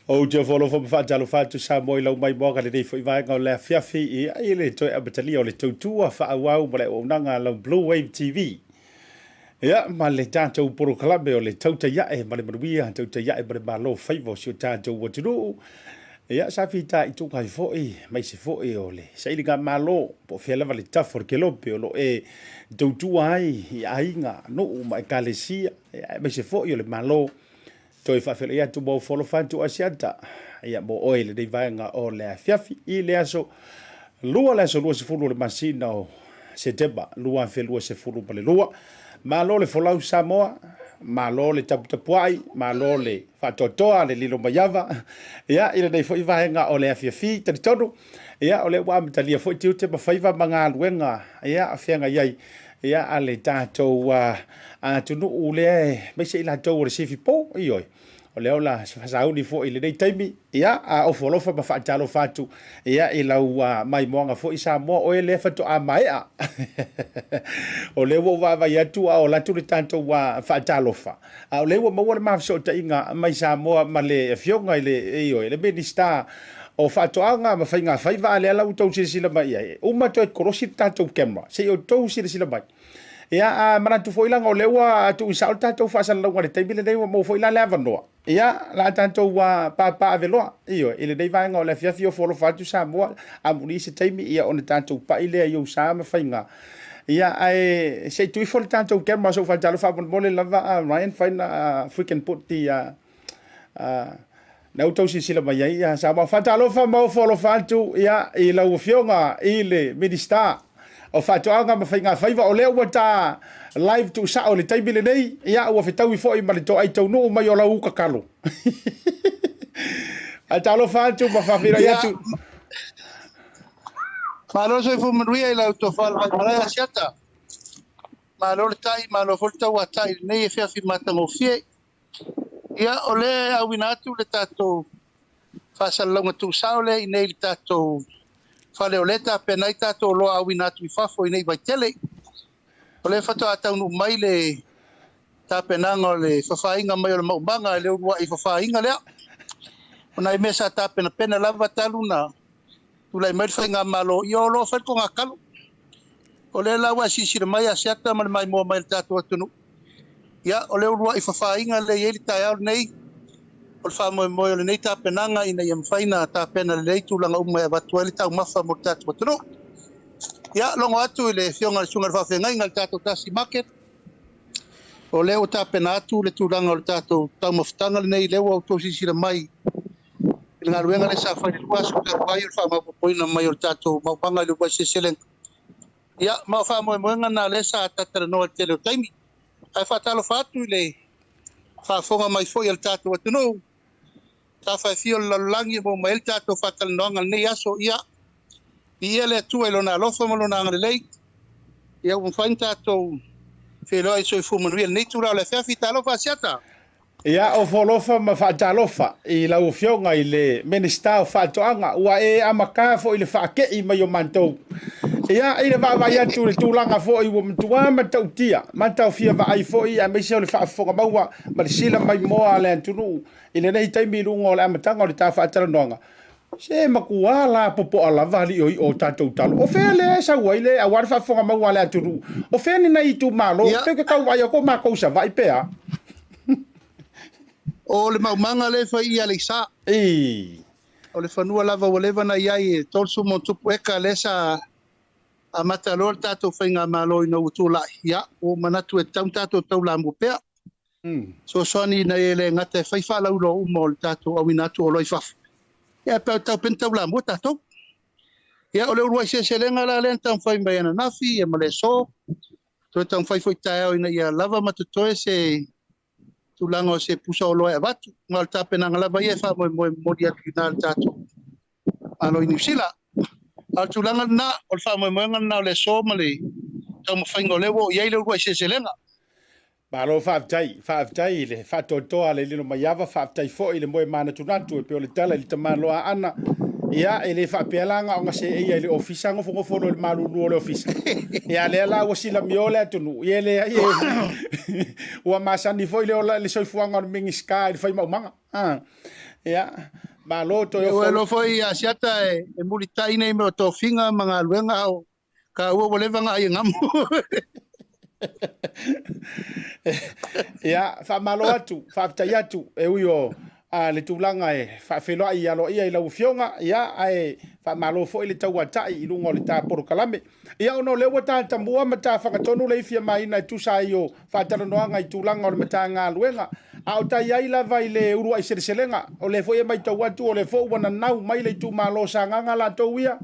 Ou te ofo alofa ma faatalofa atu Samoa i lau maimoaga lenei foi vaega o le afiafi i ai le toe amatalia o le tautua faaauau ma le auaunaga a lau Blue Wave TV. Ia, ma le tatou polokalame o le tautai ae ma le manuia, tautai ae ma le malo faiva o si o tatou atunuu. Ia, sa fitaituga ai foi, aemaise foi o le sailiga malo, po o fea lava le tafa o le kelope o lo o e tautua ai i aiga, nuu ma ekalesia, ia, aemaise foi o le malo. Toe faafeiloai atu ma ofo alofa atu Asiata, ia, mo oe i lenei vaega o le afiafi i le aso lua, le aso 20 o le masina o Setema 2022. Malo le folau Samoa, malo le taputapuai, malo le faatoatoa le lilo maiava, ia, i lenei foi vaega o le afiafi. Talitonu, ia, o lea ua amatalia foi tiute ma faiva ma galuega, ia, feagai ai, ia, a le tatou atunuu lea, aemaise i latou o le sifipo, ioe. O lea o la sauni foi i lenei taimi, ia, a ofo alofa ma faatalofa atu, ia, i lau maimoaga foi Samoa, oe lea faatoa maea. O lea ua ou vaavaai atu a o alu atu le tatou faatalofa, a o lea ua maua le ma fesootaiga mai Samoa ma le afioga i le, ioe, le Minisita o Faatoaga ma Faiga Faiva, a lea la ua outou silasila mai i ai, uma toe kolosi le tatou camera, se i outou silasila mai. Ia, a manatu foi leaga o lea ua tuusao le tatou faasalalauga i le taimi lenei, ua maua foi la le avanoa. Ia, la tatou papaaveloa, ioe, i lenei vaega o le afiafi, ofo alofa atu Samoa, amuli se taimi, ia, ona tatou pai lea i ou sa ma faiga. Ia, ae se i tuu ifo le tatou camera se i ou faatalofa faamolemole lava, Ryan, find, if we can put the, na outou silasila mai ai, ia, Samoa. Faatalofa ma ofo alofa atu, ia, i lau Afioga i le Minisita o Faatoaga ma Faiga Faiva, o lea ua ta live tuusao i le taimi lenei, ia, ua fetaui foi ma le toai taunuu mai o lau uka kalo. Faatalofa atu ma faafeiloai atu. Malo le soifua manuia i lau tofa le Vaimalae Asiata. Malo le tai, malo foi le tauatai i lenei afiafi matagofie. Ia, o lea e auina atu le tatou faasalalauga tuusao lea i inei i le tatou fale o lea e tapena ai tatou oloa auina atu i fafo i nei Vaitele. O lea faatoa taunuu mai le tapenaga o le fafaina mai o le maumaga i le uluai fafaina lea. O nai mea sa tapenapena lava talu na tulai mai le faigamalo, ia o lo o fai le togatalo. O lea la ua e silasila mai Asiata ma le maimoa mai le tatou atunuu. Ia, o le uluai fafaina lea e i ai le taeao lenei, o le faamoemoe o lenei tapenaga ina ia mafai ona tapena lelei tulaga uma e avatu ai le taumafa mo le tatou atunuu. Ia, logo atu i le afioga i le Susuga i le Faafeagaiga i le tatou Tasi Market, o lea ua tapena atu le tulaga o le tatou taumafataga lenei, lea ua outou silasila mai i le galuega lea sa fai i le 2 aso talu ai o le faamaopoopoina mai o le tatou maumaga i le uluai seleselega. Ia, ma o faamoemoega na lea sa talatalanoa i le tele o taimi. Ae faatalofa atu i le faafofoga mai foi a le tatou atunuu, tafa e fia o le lalolagi e maua mai ai le tatou faatalanoaga i lenei aso. Ia, viia le Atua i Lona alofa ma Lona agalelei, ia ua mafai ona tatou feiloai i soifua manuia i lenei itula o le afiafi. Talofa Asiata! Ia, ofo alofa ma faatalofa i lau Afioga i le Minisita o Faatoaga, ua e amata foi i le faakei mai o matou. Ia, i le vaavaai atu i le tulaga foi ua matua matautia, mataofia vaai foi aemaise o le faafofoga maua ma le sila maimoa a le atunuu i lenei taimi i luga o le amataga o le ta faatalanoaga. Se matua la popoa lava alii o iʻo o tatou talo. O fea lea e sau ai le aua le faafofoga maua a le atunuu? O fea ni nai itumalo? Pe ke tau vaai atu o matou i Savaii pe a? O le maumaga lea e fai i Aleisa. Ii. O le fanua lava ua leva ona i ai e 30+ eka lea sa amata loa le tatou faigamalo ina ua tulai. Ia, ua ou manatu e tatau ona tatou taulamua pea. Fesoasoani ina ia le gata e fai faalauiloa uma o le tatou auina atu o oloa i fafo, ia ae pe tau pea ona taulamua tatou. Ia, o le uluai seleselega la lea na taumafai mai ananafi ia ma le aso, toe taumafai foi taeao ina ia lava ma totoe se tulaga o se pusa oloa e avatu. Ma o le tapenaga lava ia e faamoemoe momoli atu i ina le tatou Malo i Niu Sila. A o le tulaga lena, o le faamoemoega lena o le aso ma le taumafaiga o lea ua oo i ai le uluai seleselega. Malo faafetai, faafetai i le faatoatoa a le Lilo Maiava, faafetai foi i le moe manatunatu e pei o le tala i le tamaloa Aana. Ia, e le faapea la na ona seeia i le ofisa nofonofo loa i le malulu o le ofisa. Ia, lea la ua silamio le atunuu. Ia, e leai, e, ua masani foi le ola, le soifuaga o le Minisita i le fai maumaga. Ah. Ia, malo toe Ia, ofo. Ua iloa foi Asiata e mulitai nei mea o tofiga ma galuega a o taua ua leva ona ai e gamo. Ia, faamalo atu, faafetai atu, e ui o le tulaga e faafeiloai aloaia i lau Afioga, ia, ae faamalo foi le tauatai i luga o le ta polokalame. Ia, ona o lea ua ta tamua ma ta fagatonu le ifi a Maina e tusa ai o faatalanoaga i tulaga o le Matagaluega, a o ta i ai lava i le uluai seleselega, o lea foi e matau atu o lea foi ua nanau mai le itumalo o Sagaga latou ia,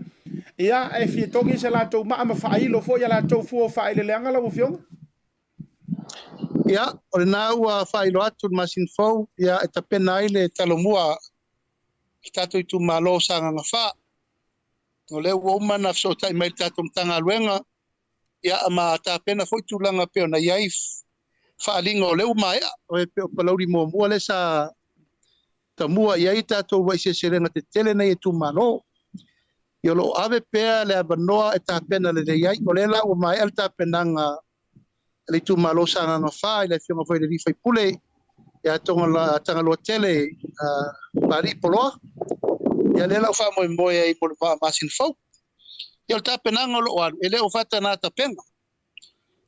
ia, e fia togi se latou maa ma faailo foi a latou fua o faaeleeleaga lau Afioga. Ia, o lena ua faailoa atu le masina fou, ia, e tapena ai le Talomua a le tatou itumalo o Sagaga 4. O lea ua uma ona fesootai mai le tatou Matagaluega, ia, ma tapena foi tulaga pei ona i ai faaaliga o lea ua maea, o e pei o Palauli muamua lea sa tamua i ai tatou uluai seleselega tetele nei e itumalo. Ia, o lo o ave pea le avanoa e tapena lelei ai. O lea la ua maea le tapenaga a le itumalo o Sagaga 4 i le afioga foi i le alii faipule ia Tagaloa Tele Papalii Poloa. Ia, lea la ua faamoemoe ai mo le masina fou. Ia, o le tapenaga o lo o alu, e le o faatana tapena.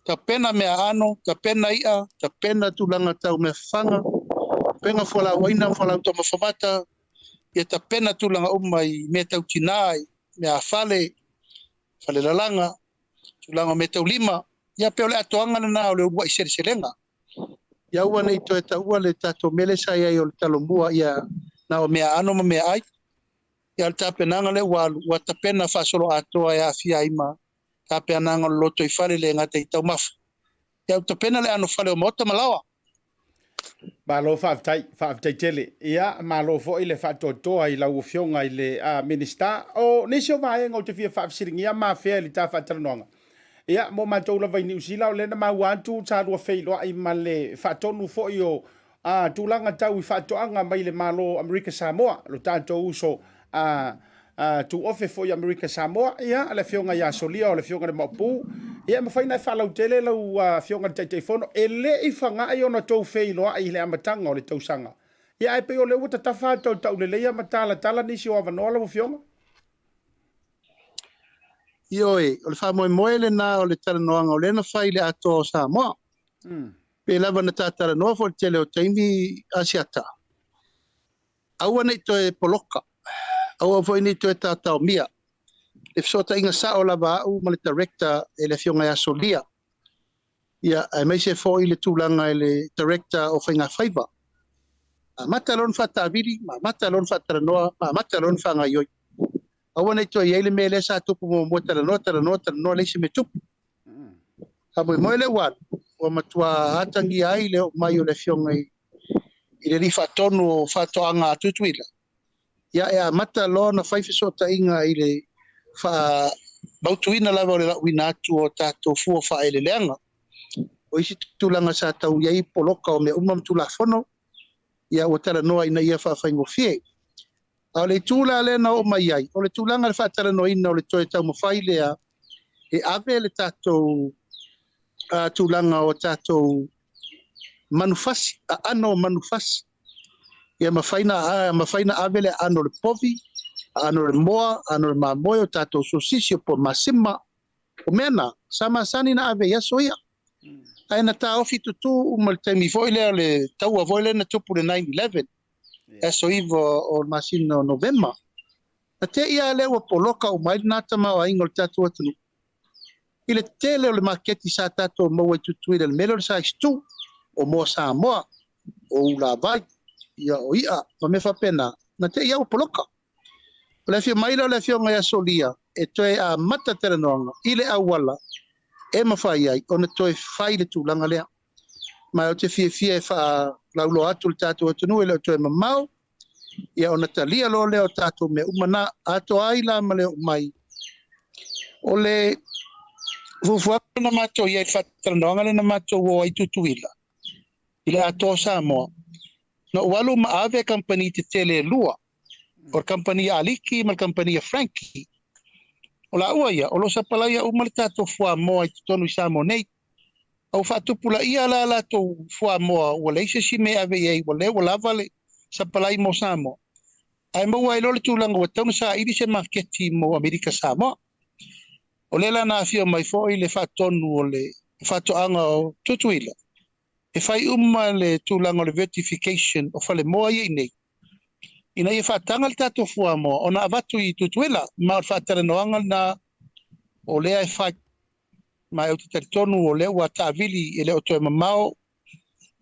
Tapena meaano, tapena i'a, tapena tulaga tau mea fafaga, tapena fualaau aina, fualaau taumafa mata, ia tapena tulaga uma i mea tau tinā, i meafale, falelalaga, tulaga o mea taulima. Ia pei o le atoaga lena o le uluai seleselega. Ia aua ne i toe taua le tatou mea lea sa i ai o le Talomua, ia na o meaano ma meaai. Ia, o le tapenaga lea ua alu, ua tapena faasoloatoa e aafia ai ma tapenaga o le lotoifale le gata i taumafa. Ia, ua tapena le anofale o maota ma laoa. Malo faafetai, faafetai tele. Ia, malo foi le faatoatoa i lau Afioga i le Minisita. O nisi o vaega ou te fia faafesiligia ma afea i le ta faatalanoaga. Ia, mo matou lava i Niu Sila, o lea na maua atu sa lua feiloai ma le faatonu foi o tulaga tau i faatoaga mai le Malo o Amerika Samoa, lo tatou uso tuofe foi Amerika Samoa, ia, le afioga ia Solia o le afioga i le Maopu. Ia, e mafai ona e faalautele lau afioga i le Taitaifono, e le i faga'i ona tou feiloai i le amataga o le tausaga. Ia, ae pei o lea ua tatafa atu tauleleia ma talatala nisi o avanoa lau afioga. Ioe, o le faamoemoe lena o le talanoaga o lea na fai i le atoa o Samoa. Pe lava na ta talanoa foi i le tele o taimi Asiata. Aua ne i toe poloka, aua foi ne i toe taotaomia. Le fesootaiga sao lava a au ma le director e le afioga ia Solia. Ia, aemaise foi le tulaga i le director o Faigafaiva. Amata loa ona faataavili, ma amata loa ona faatalanoa, ma amata loa ona faagaioi. Aua ne i toe i ai le mea lea sa tupu muamua, talanoa, talanoa, talanoa, leai se mea tupu. Faamoemoe lea ua alu, ua matua atagia ai le oo mai o le afioga i le alii faatonu o Faatoaga a Tutuila. Ia, e amata loa ona fai fesootaiga i le faamautuina lava o le lauina atu o tatou fua faaeleeleaga. O isi tulaga sa tau i ai poloka o mea uma ma Tulafono, ia ua talanoa ina ia faafaigofie. A o le itu la lea na oo mai ai, o le tulaga i le faatalanoaina o le toe taumafai lea e ave le tatou tulaga o tatou manufasi, aano o manufasi. Ia mafai na ave le aano o le povi, aano o le moa, aano o le mamoe, o tatou sosisi, o pomasima. O mea na, sa masani na ave i aso ia. Ae na taofi tutū uma i le taimi foi lea o le taua foi lea na tupu le 9/11, aso 9 o le masina o Novema. Na te i a lea ua poloka uma ai lena tamaoaiga o le tatou atunuu. I le tele o le maketi sa tatou maua i Tutuila i le mea lea o le size 2, o moa Samoa, o ulavai, ia o i'a, ma mea faapena, na te i a ua poloka. O le afio mai lea o le afioga ia Solia e toe amata talanoaga i le auala e mafai ai ona toe fai le tulaga lea. Ma ou te fiafia e faalauloa atu le tatou atunuu e le o toe mamao, ia ona talia loa lea o tatou mea uma na. Atoa ai la ma le oo mai o le fuafuaga na matou i ai i le faatalanoaga lea na matou o ai i Tutuila i le atoa o Samoa. Na ou alu ma ave kamupani tetele e lua, o le kamupani a Aliki ma le kamupani a Frankie. O laua ia, o lo o sapalaia uma le tatou fuamoa i totonu i Samoa nei. A ua faatupulaia la latou fuamoa, ua leai se isi mea e ave i ai, ua lea ua lava le Sapalai mo Samoa. Ae maua ai loa le tulaga ua tatau ona saili se maketi mo Amerika Samoa. O lea la na afio mai foi le faatonu o le faatoaga o Tutuila e fai uma le tulaga o le vertification o falemoa ia i inei ina ia faataga le tatou fuamoa ona avatu i Tutuila, ma o le faatalanoaga lena o lea e fai. Ma ou te talitonu o lea ua taavili e le o toe mamao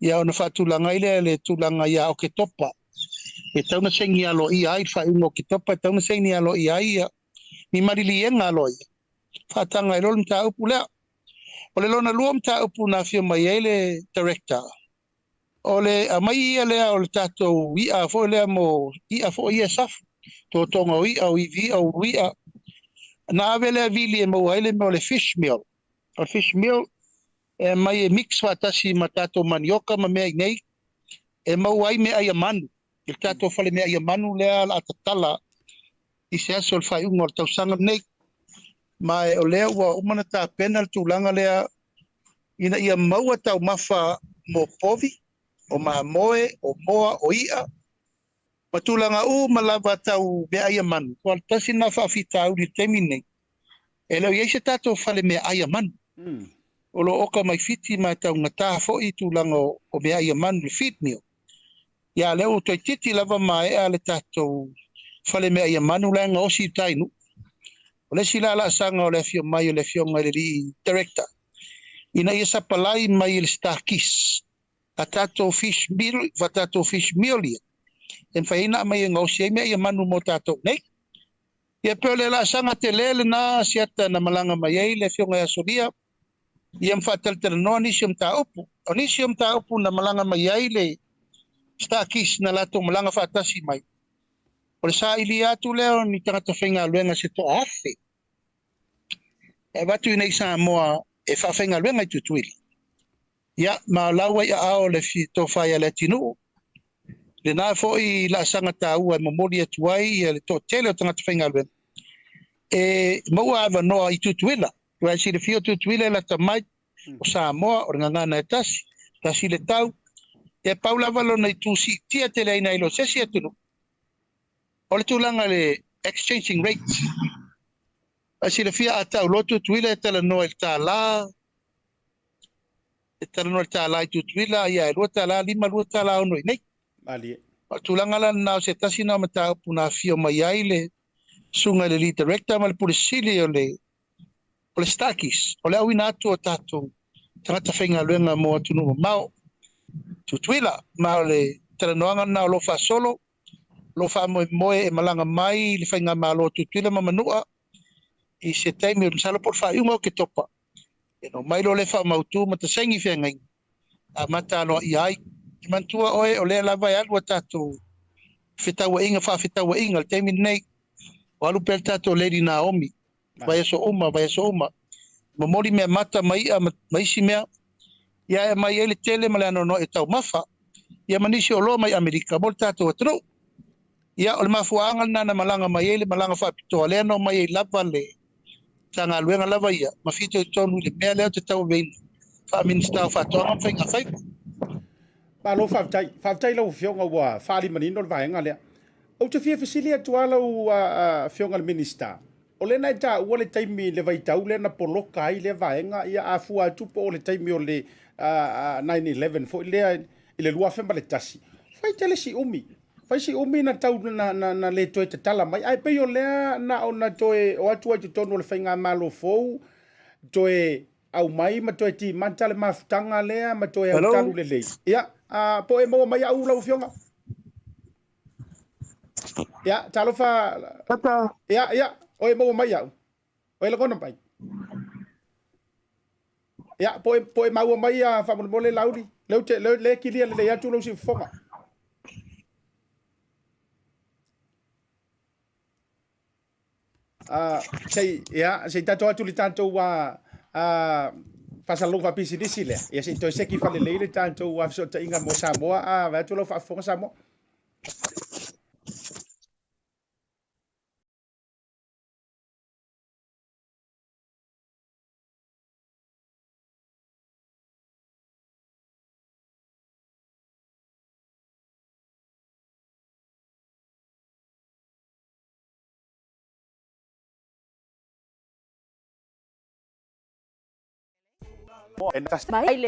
ia ona faatulaga ai lea le tulaga ia Oketopa e tatau ona saini aloaia ai le faaiuga o Oketopa, e tatau ona saini aloaia ai ia ni maliliega aloaia faataga ai loa le mataupu lea. O le lona lua mataupu na afio mai ai le director, o le aumai ia lea o le tatou i'a foi lea mo i'a foi ia e safu, totoga o i'a, o ivi i'a, o ulu i'a, na ave lea vili e maua ai le mea o le fish meal. O le fish meal e aumai e mix faatasi ma tatou manioka ma mea i nei e maua ai meaai a manu i le tatou fale meaai a manu lea o le a tatala i se aso o le faaiuga o le tausaga lenei. Ma o lea ua uma ona tapena le tulaga lea ina ia maua taumafa mo povi, o mamoe, o moa, o i'a, ma tulaga uma lava tau meaai a manu. Aua o le tasi lena faafitauli i le taimi lenei, e le o i ai se tatou fale meaai a manu. O lo o oka mai Fiti ma e taugata foi tulaga o meaai a manu, le feed meal. Ia a lea ua toeitiiti lava maea le tatou fale meaai a manu la e gaosi i uta i Nuu. O le isi la laasaga o le afio mai o le afioga i le alii director ina ia sapalai mai e le Starkist a tatou fish meal, a tatou fish meal ia e mafai ai ona aumai e gaosi ai meaai a manu mo tatou nei. Ia pei o le laasaga tele lena Asiata na malaga mai ai le afioga ia Solia ia ma faatalatalanoa nisi o mataupu. O nisi o mataupu na malaga mai ai le Starkist na latou malaga faatasi mai, o le sailia atu lea o ni tagata faigaluega se toa-afe e avatu i inei i Samoa e faafaigaluega i Tutuila. Ia, ma o la ua i aao le tofa ia Leatinuu, lena foi laasaga taua e momoli atu ai le toatele o tagata faigaluega e maua avanoa i Tutuila. Aua e silafia o Tutuila e lata mai o Samoa, o le gagana e tasi, tasi le tau. Ia pau lava lona itu siitia tele ai nai lo se isi atunuu, o le tulaga i le exchanging rate. Ae silafia a tau loa Tutuila e talanoa i le $1, e talanoa i le $1 i Tutuila, ia e $2.5, $2.60 i inei. Malie. O le tulaga la lena o se tasi lena o mataupu na afio mai ai le susuga i le lead director ma le Pule Sili o le o le Starkist, o le auina atu o tatou tagata faigaluega mo atunuu mamao, Tutuila. Ma o le talanoaga lena o lo o faasolo, o lo o faamoemoe e malaga mai le faigamalo a Tutuila ma Manua i se taimi, masalo po o le faaiuga o Oketopa, ona omai loa lea faamautu ma tasaigi feagaiga, amata aloaia ai. E manatua oe o lea lava e alu a tatou fetauaiga faafetauaiga i le taimi lenei, o alu pea le tatou Lady Naomi, vaiaso uma, vaiaso uma, momoli mea mata ma i'a ma isi mea, ia e aumai ai le tele ma le anoanoai o taumafa, ia ma nisi oloa mai Amerika mo le tatou atunuu. Ia, o le mafuaaga lena na malaga mai ai le malaga faapitoa, lea na omai ai lava le Matagaluega lava ia ma fitoitonu i le mea lea ou te tauaveina faa-Minisita o Faatoaga ma Faiga Faiva. Malo faafetai. Faafetai i lau Afioga ua faaali manino le vaega lea. Ou te fia fesili atu lava lau Afioga i le Minisita, o lea na e taua le taimi i le vaitau lea na poloka ai lea vaega, ia a fua atu po o le taimi o le 9/11 foi lea i le 2001, fai tele si umi. Fai si umi na tau na, na, na le toe tatala mai, ae pei o lea na ona toe o atu ai totonu o le faigamalo fou, toe aumai ma toe timata le mafutaga lea ma toe autalu lelei. Ia, a, po e maua mai au lau afioga? Ia, talofa. Tata. Ia, ia, o e maua mai au. O e lagona mai. Ia, po e maua mai a faamolemole Lauli. Leu te, le, le kilia lelei atu lou siufofoga. Sei, ia, sei tatou atu le tatou faasalalauga faapisinisi lea. Ia, sei toe seki faalelei le tatou fesootaiga mo Samoa. Vae atu lau faafofoga Samoa.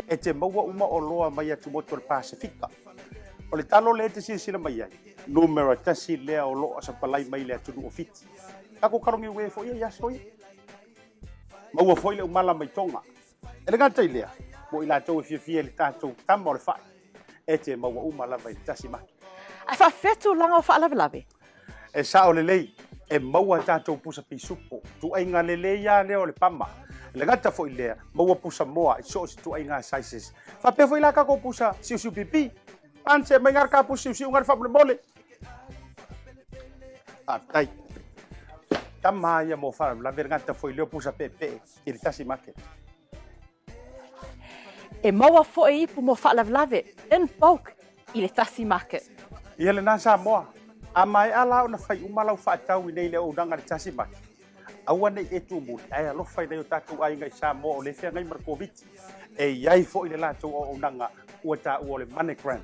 E te maua uma oloa mai atumotu o le Pasefika. O le talo lea e te silasila mai ai, numera tasi lea o lo o sapalai mai le atunuu o Fiti. Tatou kalogiue ai foi ia i aso ia. Maua foi le umala mai Tonga. E le gata i lea, mo i latou e fiafia i le tatou tama o le fai, e te maua uma lava i le tasi maki. Ae faafefea tulaga o faalavelave? E sao lelei, e maua tatou pusa pisupo, tuaiga lelei a lea o le pama. E le gata foi lea, maua pusa moa i so o se tuaiga sizes. Faapea foi la tatou pusa siusiu pipi. Panse mai ngā ka pusa siusiu ngā faamolemole. Faafetai. Tama ia mo faalavelave le gata foi lea o pusa peepee i le tasi market. E maua foi ipu mo faalavelave in bulk i le tasi market. Ia lena Samoa, a maea la ona fai uma lau faatau i nei le auaunaga i le tasi market, aua ne i e tumuli ae alofa i nai o tatou aiga i Samoa o lea e feagai ma le Koviti. E i ai foi le latou auaunaga ua taua o le MoneyGram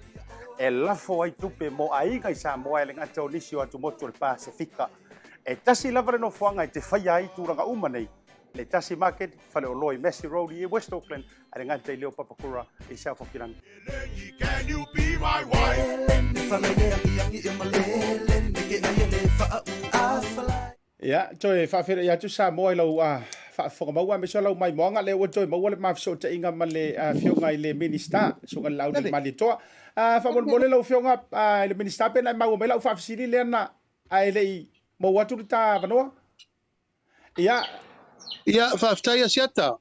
e lafo ai tupe mo aiga i Samoa e le gata o nisi o atumotu o le Pasefika. E tasi lava le nofoaga e te faia ai tulaga uma nei, le Tasi Market, faleoloa i Massey Road i West Auckland, a le gata i leo Papakura i South Auckland. Ia, toe faafeiloai atu Samoa i lau faafofoga maua aemaise o lau maimoaga lea ua toe maua le ma fesootaiga ma le afioga i le Minisita, Susuga i le Lauli Malietoa. Faamolemole lau afioga i le Minisita pe na e maua mai lau faafesili lea na ae le i maua atu le ta avanoa. Ia. Ia, faafetai Asiata.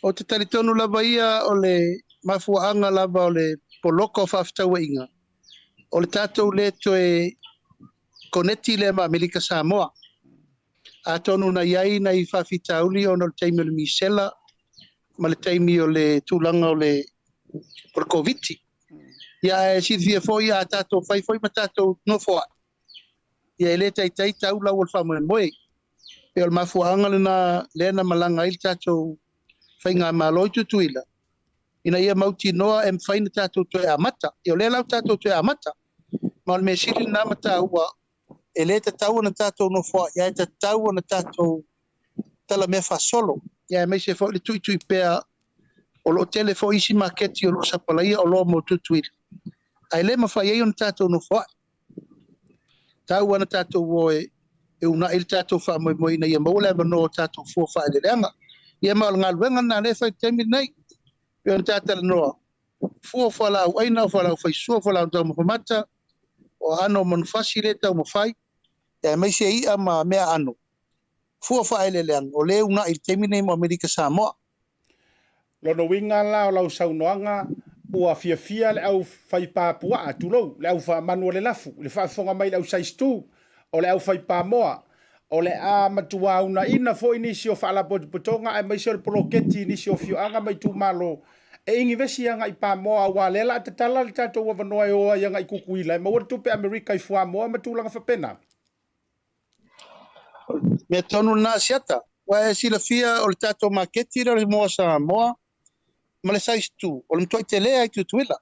Ou te talitonu lava ia o le mafuaaga lava o le poloka o faafetauaiga, o le tatou le toe koneti lea ma Amerika Samoa. Atonu na i ai nai faafitauli ona o le taimi o le misela ma le taimi o le tulaga o le o le Koviti. Ia ae silafia foi a tatou fai foi ma tatou nofoai, ia e le taitai tau lau o le faamoemoe. Pei o le mafuaaga lena lea na malaga ai le tatou faigamalo i Tutuila, ina ia mautinoa e mafai ona tatou toe amata. Ia o lea la ua tatou toe amata, ma o le mea sili lena ma taua, e le tatau ona tatou nofoai, ae tatau ona tatou talamea faasolo, ia aemaise foi le tuitui pea o lo o tele foi isi maketi o lo o sapalaia oloa mo Tutuila, ae le mafai ai ona tatou nofoai. Tau ana tatou o e uunai le tatou faamoemoe ina ia maua le avanoa o tatou fua faaeleeleaga. Ia ma o le galuega lena lea e fai i le taimi lenei. Pei ona ta talanoa, fua o fualaau aina, o fualaau faisua, o fualaau taumafa mata, o aano o manufasi lea e taumafai, aemaise i'a ma mea aano. Fua faaeleeleaga, o lea e uunai i le taimi lenei mo Amerika Samoa. Lona uiga la o lau saunoaga, ua fiafia le au fai pā puaa, tulou, le au faamanu o le lafu, i le faafofoga mai i le au size two, o le au fai pā moa, o le a matuā unaina foi nisi o faalapotopotoga aemaise o le poloketi i nisi o afioaga ma itumalo e inivesi agai pā moa aua lea la a tatala le tatou avanoa e o ai agai Kukuila e maua le tupe Amerika i fuamoa ma tulaga faapena. Mea tonu lena Asiata. Ua e silafia o le tatou maketi lea o le Moa Samoa ma le size 2, o le matuai tele lava i Tutuila.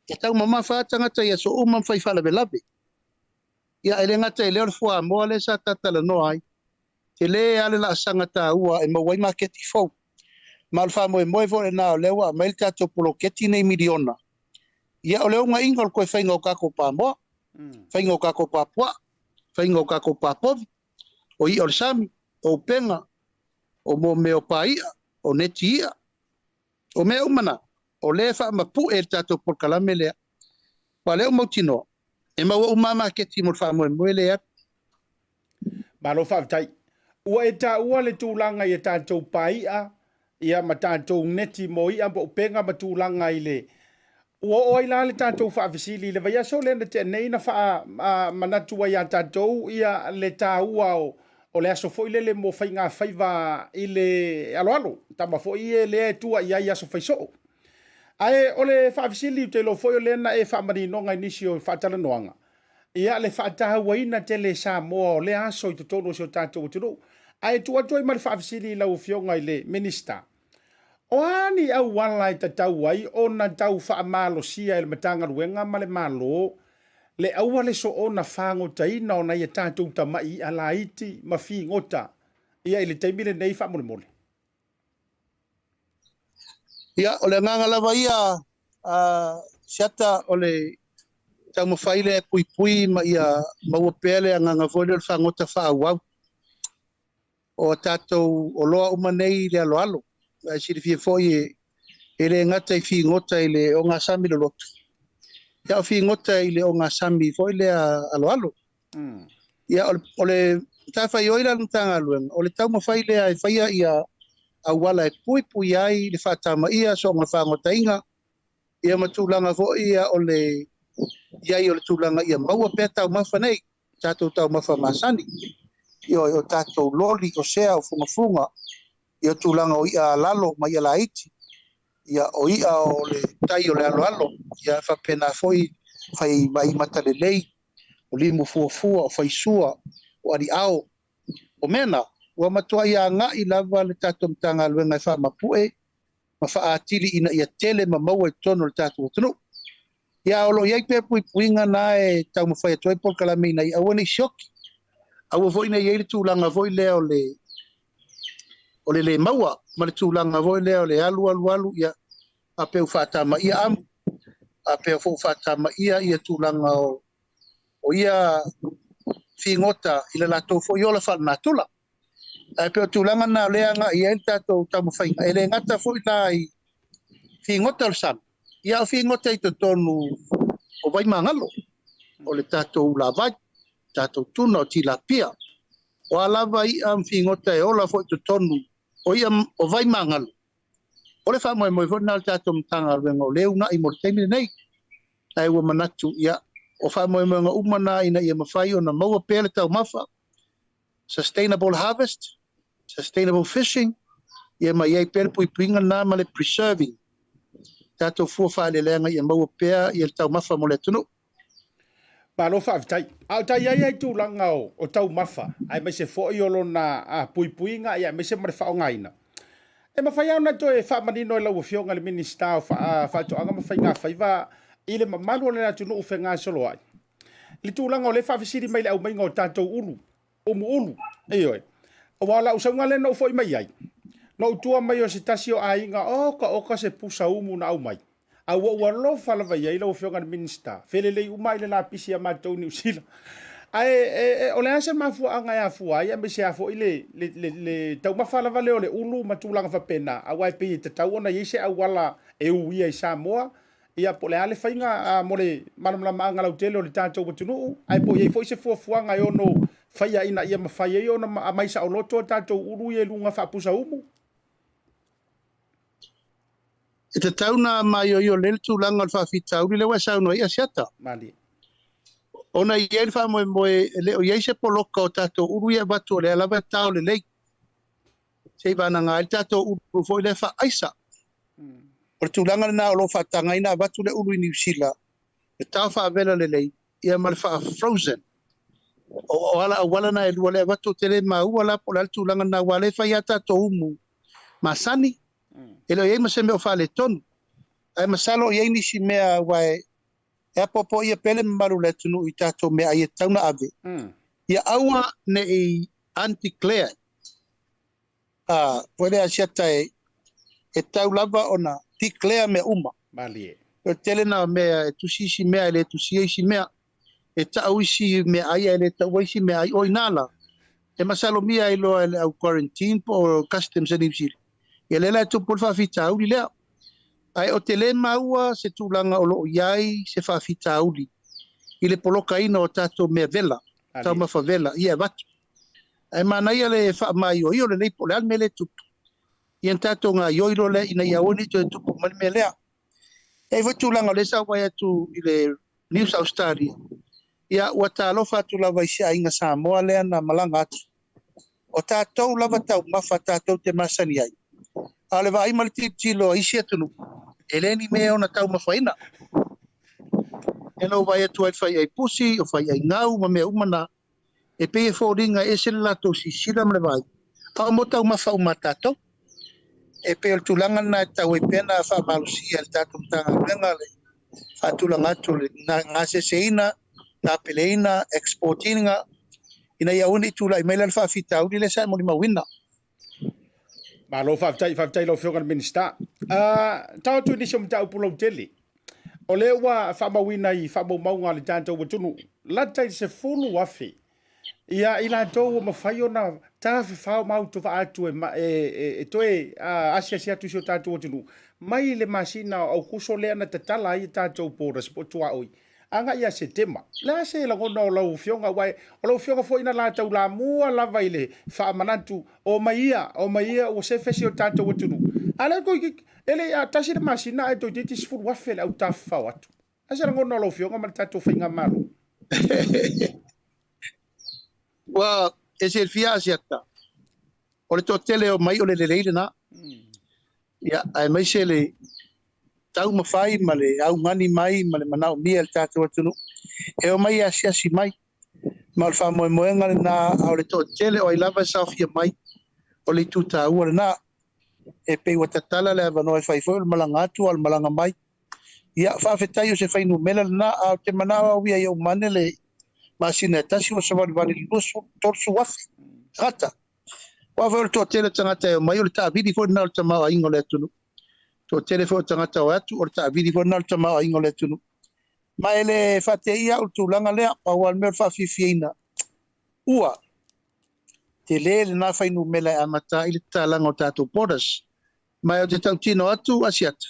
E taumamafa lava tagata i aso uma ma fai faalavelave. Ia, e le gata i lea o le fuamoa lea sa ta talanoa ai, tele lava le laasaga taua e maua ai maketi fou. Ma o le faamoemoe foi lena o lea ua aumai le tatou poloketi nei miliona. Ia, o le ugaiga o le toe faiga o tatou pamoa, faiga o tatou papuaa, faiga o tatou papovi, o i'a o le sami, o upega, o mo mea o pa i'a, o neti i'a, o mea uma na, o lea e faamapue e le tatou polokalame lea. Aua o lea ua mautinoa, e maua uma lava maketi mo le faamoemoe lea e alu. Malo faafetai. Ua e taua le tulaga i a tatou pa i'a, ia ma tatou neti mo i'a ma upega ma tulaga i le Ua oo ai la le tatou faafesili i le vaiaso lea na tea nei na faamanatu ai ia tatou ia le taua o le aso foi lele mo faigafaiva i le aloalo, tama foi ia lea e tua i ai aso faisoo. Ae o le faafesili ou te iloa foi o lea na e faamaninoga i nisi o faatalanoaga, ia le faatauaina tele e Samoa o lea aso i totonu o si o tatou atunuu. Ae tuu atu ai ma le faafesili i lau Afioga i le Minisita, O a ni auala e tatau ai ona tau faamalosia e le Matagaluega ma le Malo le aua le soona fagotaina o nai a tatou tamai i'a laiti ma figota ia i le taimi lenei faamolemole? Ia, o le agaga lava ia a Siata o le taumafai lea e puipui ma ia maua pea le agaga foi lea o le fagota faaauau. O a tatou oloa uma nei i le aloalo, ae silafia foi e le gata i figota i le ogasami loloto, ia o figota i le ogasami foi lea aloalo. Ia o le matafaioi la a le Matagaluega, o le taumafai lea e faia ia auala e puipui ai le faatamaia, soona fagotaina, ia ma tulaga foi ia o le i ai o le tulaga ia maua pea taumafa nei, tatou taumafa masani, ioe, o tatou loli, o sea, o fugafuga, ia tulaga o i'a alalo ma i'a laiti, ia o i'a o le tai o le aloalo, ia faapena foi fai mai mata lelei, o limu fuafua, o faisua, o aliao. O mea na, ua matuai agai lava le tatou Matagaluega e faamapue ma faaatili ina ia tele ma maua i totonu o le tatou atunuu. Ia, o lo o i ai pea puipuiga na e taumafai atu ai polokalame ina ia aua ne i sioki. Aua foi ne i i ai le tulaga foi lea o le o le le maua ma le tulaga foi lea o le alu alu alu, ia faapea ua faatamaia amu, faapea foi ua faatamaia ia tulaga o ia figota i le latou foi ola faalenatura. Ae pei o tulaga na o lea e agai i ai le tatou taumafaiga, e le gata foi la i figota o le sami, ia o figota i totonu o vaimagalo, o le tatou ulavai, tatou tuna, o tilapia, o a lava i'a ma figota e ola foi i totonu o i'a o vaimagalo. O le faamoemoe foi lena o le tatou Matagaluega o lea e uunai mo le taimi lenei. Ae ua manatu, ia, o faamoemoega uma na ina ia mafai ona maua pea le taumafa, sustainable harvest, sustainable fishing, ia ma i ai pea le puipuiga lena ma le preserving tatou fua faaeleeleaga ia maua pea ia le taumafa mo le atunuu. Malo faafetai. A o tai ai ai tulaga o taumafa, aemaise foi o lona puipuiga, ia aemaise ma le faaaogaina. E mafai lava ona toe faamanino e lau Afioga i le Minisita o Faatoaga ma Faigafaiva i le mamalu o le atunuu fegasoloai i le tulaga o lea e faafesili mai i le aumaiga o tatou ulu, umuulu, ioe. Aua o lau sauga lea na ou foi mai ai, na ou tua mai o se tasi o aiga, oka oka se pusa umu na aumai. A ua ou alofa lava i ai lau Afioga i le Minisita, felelei uma ai le lapisi a matou i Niu Sila. Ae o le a se mafuaaga e afua ai, aemaise lava foi le taumafa lava lea o le ulu ma tulaga faapena, aua e pei e tatau ona i ai se auala e uia i Samoa, ia po o le a le faiga mo le malamalamaaga lautele o le tatou atunuu, ae po o i ai foi se fuafuaga e ono faia ina ia mafai ai ona aumai saoloto a tatou ulu ia i luga faapusa umu. E tatau ona maioio lelei le tulaga o le faafitauli lea ua e saunoa ai Asiata. Malie. Ona e i ai le faamoemoe e le o i ai se poloka o tatou ulu ia e avatu o lea lava e tao lelei. Se i vanaga ai le tatou ulu foi lea faaaisa. O le tulaga lena o lo o faatagaina avatu le ulu i Niu Sila, e tao faavela lelei ia ma le faa-frozen. O ala auala na e lua lea e avatu, ou te le maua la po o le a le tulaga lena, aua o lea e fai lava tatou umu masani, e le o i ai ma se mea o faaletonu. Ae masalo o i ai nisi mea aua e apoapoaia pea le mamalu o le atunuu i tatou meaai e tatau ona ave, ia aua ne i undeclared. A, foi lea Asiata e tatau lava ona declare mea uma. Malie. O le tele na o mea e tusi isi mea e le tusia isi mea. E tau isi meaai ae le taua isi meaai. O i ina la, e masalomia ai loa e le au quarantine po o customs a Niu Sila. Ia lea la e tupu ai le faafitauli lea. Ae ou te le maua se tulaga o lo o i ai se faafitauli i le polokaina o tatou mea vela, taumafa vela, ia e avatu. Ae manaia le faamaioio lelei po o le a le mea lea e tupu, ia ona tatou gaoioi loa lea ina ia aua ne i toe tupu mai le mea lea. E i ai foi tulaga o lea sa ou vaai atu i le News Australia, ia ua talofa atu lava i se aiga Samoa lea na malaga atu. O tatou lava taumafa tatou te masani ai, a o le vaai ma le tilotilo a isi atunuu, e le ni mea e ono taumafaina. Lea na ou vaai atu ai i le faiai pusi, o faiai gau ma mea uma na, e pei e foliga e ese le latou silasila ma le vaai, a o mo taumafa uma a tatou. E pei o le tulaga lena e tatau ai pea ona faamalosia e le tatou Matagaluega le faatulaga atu o le gaseseina, tapeleina, export ina, ina ia aua ne i tulai mai la le faafitauli lea sa e molimauina. Malo faafetai, faafetai i lau Afioga i le Minisita. Tau atu i nisi o mataupu lautele. O lea ua faamauina i faamaumauga a le tatou atunuu, lata i le 10,000 ia i latou ua mafai ona tafafao ma autovaa atu e, e, e, e toe asiasi atu i si o tatou atunuu mai le masina o Aukuso lea na tatala ai tatou borders po o tuaoi agai ia Setema. O le a se lagona o lau Afioga, aua o lau Afioga foi na la taulamua lava i le faamanatu, o mai ia, o mai ia ua sefe si o tatou atunuu. A lea toeitiiti, e le i tasi le masina ae toeitiiti 10,000 le au tafafao atu. A se lagona o lau Afioga ma le tatou faigamalo? Ua e silafia Asiata, o le toatele o mai o le lelei lena. Ia, aemaise le taumafai ma le augani mai ma le manaomia e le tatou atunuu e omai e asiasi mai. Ma o le faamoemoega lena, a o le toatele o ai lava e saofia mai, o le itu taua lena. E pei ua tatala le avanoa e fai foi o le malaga atu a o le malaga mai. Ia, faafetai o se fuainumera lena, a ou te manao au ia i ou mane le masina e tasi ua savalivali i le 20, 30,000 tagata. Aua foi o le toatele o tagata e omai, o le taavili foi lena o le tamaoaiga o le atunuu. Toatele foi o tagata o atu, o le taavili foi lena o le tamaoaiga o le atunuu. Ma e le faateia au i le tulaga lea, pau lava le mea o le faafiafiaina, ua tele lena fuainumera e amata ai le tatalaga o tatou borders. Ma ou te tautino atu Asiata,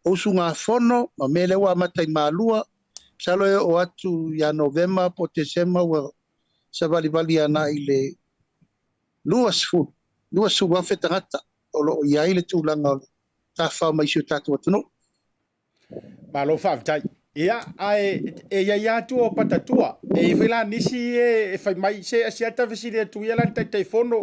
o usugafono ma mea lea ua amata i Malua, masalo e oo atu ia Novema po o Tesema ua savalivali agai i le 20, 20,000 tagata o lo o i ai le tulaga o le tafafao mai i si o tatou atunuu. Malo faafetai. Ia, ae e i ai lava tua o patatua. E i ai foi la nisi e fai mai, se asiata fesili atu ia la le Taitaifono,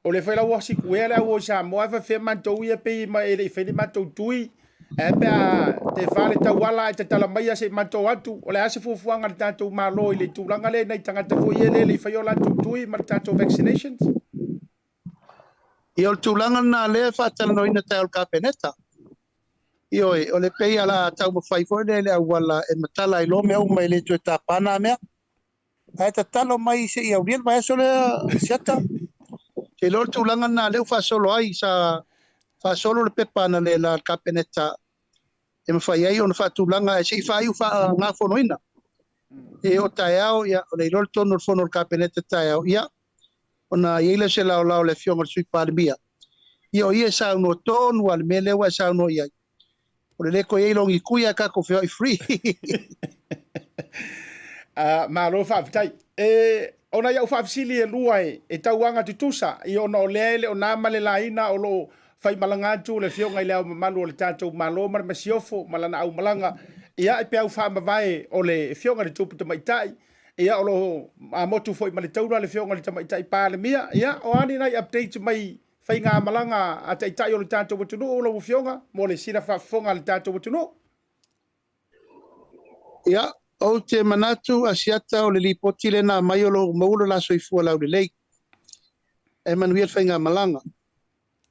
o lea foi la ua sikuea le au o i Samoa, ae faapefea matou ia pei e le i fai ni matou tui, ae pe a tefa le tauala ae tatala mai se i matou atu. O le a se fuafuaga a le tatou Malo i le tulaga lea i nai tagata foi ia lea e le i faia o latou tui ma le tatou vaccinations? Ia, o le tulaga lena lea e faatalanoaina taeao i le Kapeneta. Ioe, o le pei o le a taumafai foi lea i le auala e matala ai loa mea uma e le toe tapa nā mea. Ae tatalo mai se i aulia le vaiaso lea Asiata. Ou te iloa o le tulaga lena lea ua faasolo ai, sa faasolo le pepa analeila a le Kapeneta e mafai ai ona faatulaga ae se i faaiu faagafonoina. E oo taeao, ia, o le iloa le tonu o le fono a le Kapeneta taeao, ia, ona i ai lea o se laolao a le Afioga i le Sui Palemia, ia o ia e saunoa tonu lava i le mea lea ua e saunoa i ai. O le le toe i ai logi kui ae tatou feoai free. Malo faafetai. E, ona i au faafesili e lua e, e tauaga tutusa, i ona o lea e le o na ma le laina o lo o faimalaga atu le Afioga i le Ao Mamalu o le tatou Malo ma le Masiofo ma lana aumalaga, ia, i peau faamavae o le Afioga i le Tupu Tamaitai, ia, o lo o amotu foi ma le taula le Afioga i le Tamaitai Palemia. Ia, o a ni nai updates mai faigamalaga a Taitai o le tatou atunuu, lau Afioga, mo le sila faafofoga a le tatou atunuu? Ia, ou te manatu Asiata o le lipoti lena mai o lo o maua lo la soifua laulelei. E manuia le faigamalaga.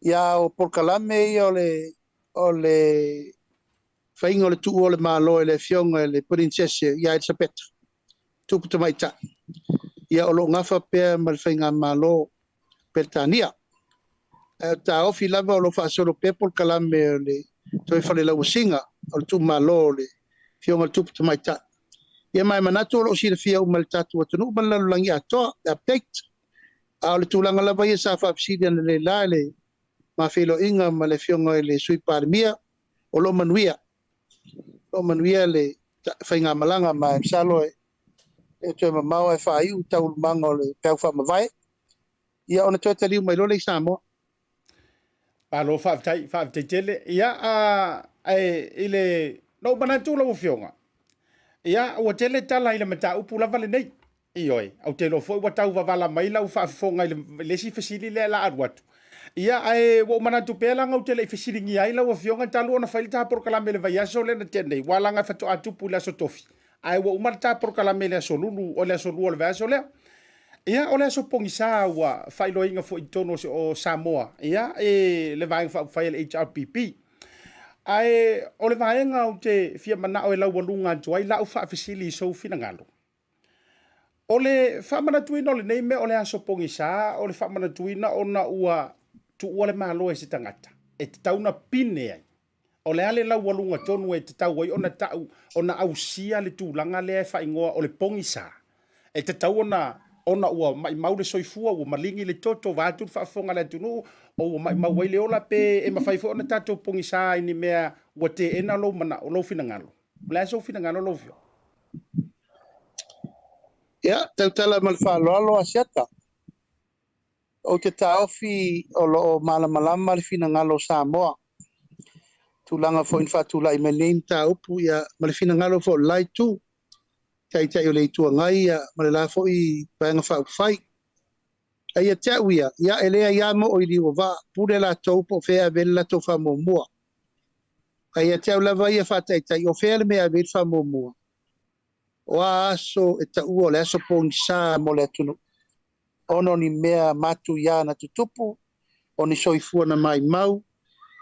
Ia, o polokalame ia o le o le faiga o le tuua o le Malo e le Afioga i le Purinsese ia Elisapeta, Tupu Tamaitai. Ia, o lo o gafa pea ma le faigamalo Peretania. Ae o taofi lava o lo o faasolo pea polokalame o le toe falelauasiga o le tuumalo o le Afioga i le Tupu Tamaitai. Ia, ma e manatu o lo o silafia uma e le tatou atunuu ma le lalolagi atoa le update. A o le tulaga lava ia sa faafesili analeila i le ma feiloaiga ma le Afioga i le Sui Palemia, o lo o manuia. O lo o manuia le faigamalaga ma e masalo e le toe mamao ae faaiu taualumaga o le peau faamavae, ia ona toe taliu mai loa lea i Samoa. Malo faafetai, faafetai tele. Ia, ae i le na ou manatu lau Afioga, ia, ua tele tala i le mataupu lava lenei. Ioe, ou te iloa foi ua tau vavala mai lau faafofoga i le isi fesili lea la alu atu. Ia, ae ua ou manatu pea leaga ou te le i fesiligia ai lau Afioga talu ona fai le ta polokalame i le vaiaso lea na tea nei, ua leaga faatoa tupu i le Aso Tofi, ae ua uma le ta polokalame i le Aso Lulu, o le Aso Lua o le vaiaso lea. Ia, o le aso pogisa ua faailoaina foi i totonu o Samoa, ia, e le Vaega Faaupufai a le HRPP. Ae o le vaega ou te fia manao e laualuga atu ai lau faafesili i sou finagalo, O le faamanatuina o lenei mea o le aso pogisa, o le faamanatuina ona ua Tuua le Malo e se tagata e tatau ona pine ai. O le a le laualuga tonu e tatau ai ona tau, ona ausia le tulaga lea e faaigoa o le pogisa? E tatau ona, ona ua maimau le soifua, ua maligi le toto, vaeatu le faafofoga a le atunuu, o ua maimau ai le ola, pe e mafai foi ona tatou pogisa i ni mea ua teena lou manao, lou finagalo? O le a sou finagalo lau Afioga? Ia, tautala ma le faaaloalo Asiata. Ou te taofi o lo o malamalama le finagalo o Samoa, tulaga foi na faatulai mai nei mataupu ia, ma le finagalo foi o le la itu, Taitai o le Itu Agai ia, ma le la foi Vaega Faaupufai. Ae ia te au ia, ia e leai lava moo i liu o vaa, pule latou po o fea e ave ai le latou faamuamua. Ae ia te au lava ia faataitai, o fea le mea e ave ai le faamuamua? O a aso e taua o le aso pogisa mo le atunuu, ona o ni mea matuia na tutupu, o ni soifua na maimau,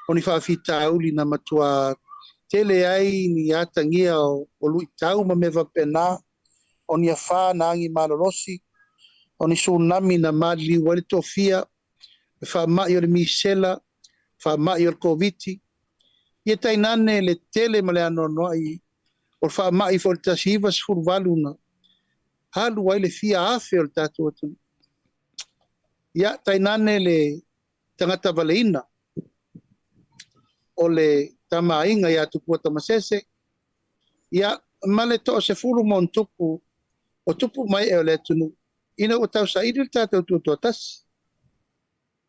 o ni faafitauli na matua tele ai ni atagia o luitau ma mea faapena, o ni afa na agi malolosi, o ni tsunami na maliliu ai le toafia, le faamai o le misela, faamai o le Koviti, ia tainane le tele ma le anoanoai o le faamai foi o le 1918 na alu ai le fia afe o le tatou atunuu. Ia tainane le tagata valeina o le Tama a Aiga ia Tupua Tamasese, ia ma le toasefulu ma ona tupu o tupu ma ee o le atunuu ina ua tausaili le tatou tutoatasi.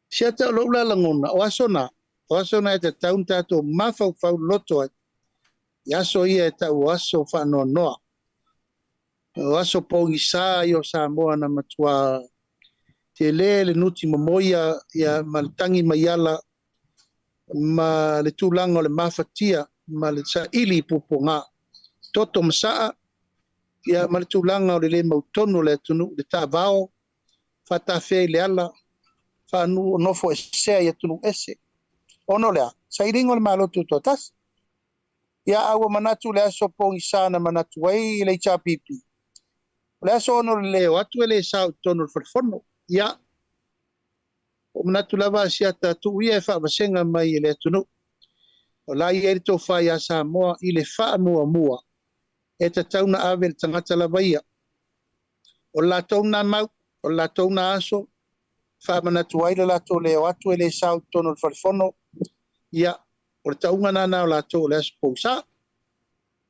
Siata o lou la lagona, o aso na, o aso na e tatau ona tatou mafaufau loto ai i aso ia e tau o aso faanoanoa, o aso pogisa ia o Samoa na matua tele le nuti momoia ia ma le tagi mai ala ma le tulaga o le mafatia ma le saili i puapuaga, toto ma saa ia ma le tulaga o le le mautonu o le atunuu, le taavao faatafea i le ala, faanuu esea i atunuu ese. Ona o le a? Sailiga o le Malo Tutoatasi. Ia, a ua manatu le aso pogisa na manatu ai le HRPP, o le aso ona o le le o atu e le sao i totonu o le Fale Fono. Ia, ua manatu lava Asiata tuu ia e faavasega mai e le atunuu. O la e i ai le tofa ia Samoa i le faamuamua e tatau na ave le tagata lava ia. O le latou na mau, o le latou na aso, faamanatu ai le latou le o atu e le sao i totonu o le Fale Fono. Ia, o le tauga nana o latou o le aso pogisa.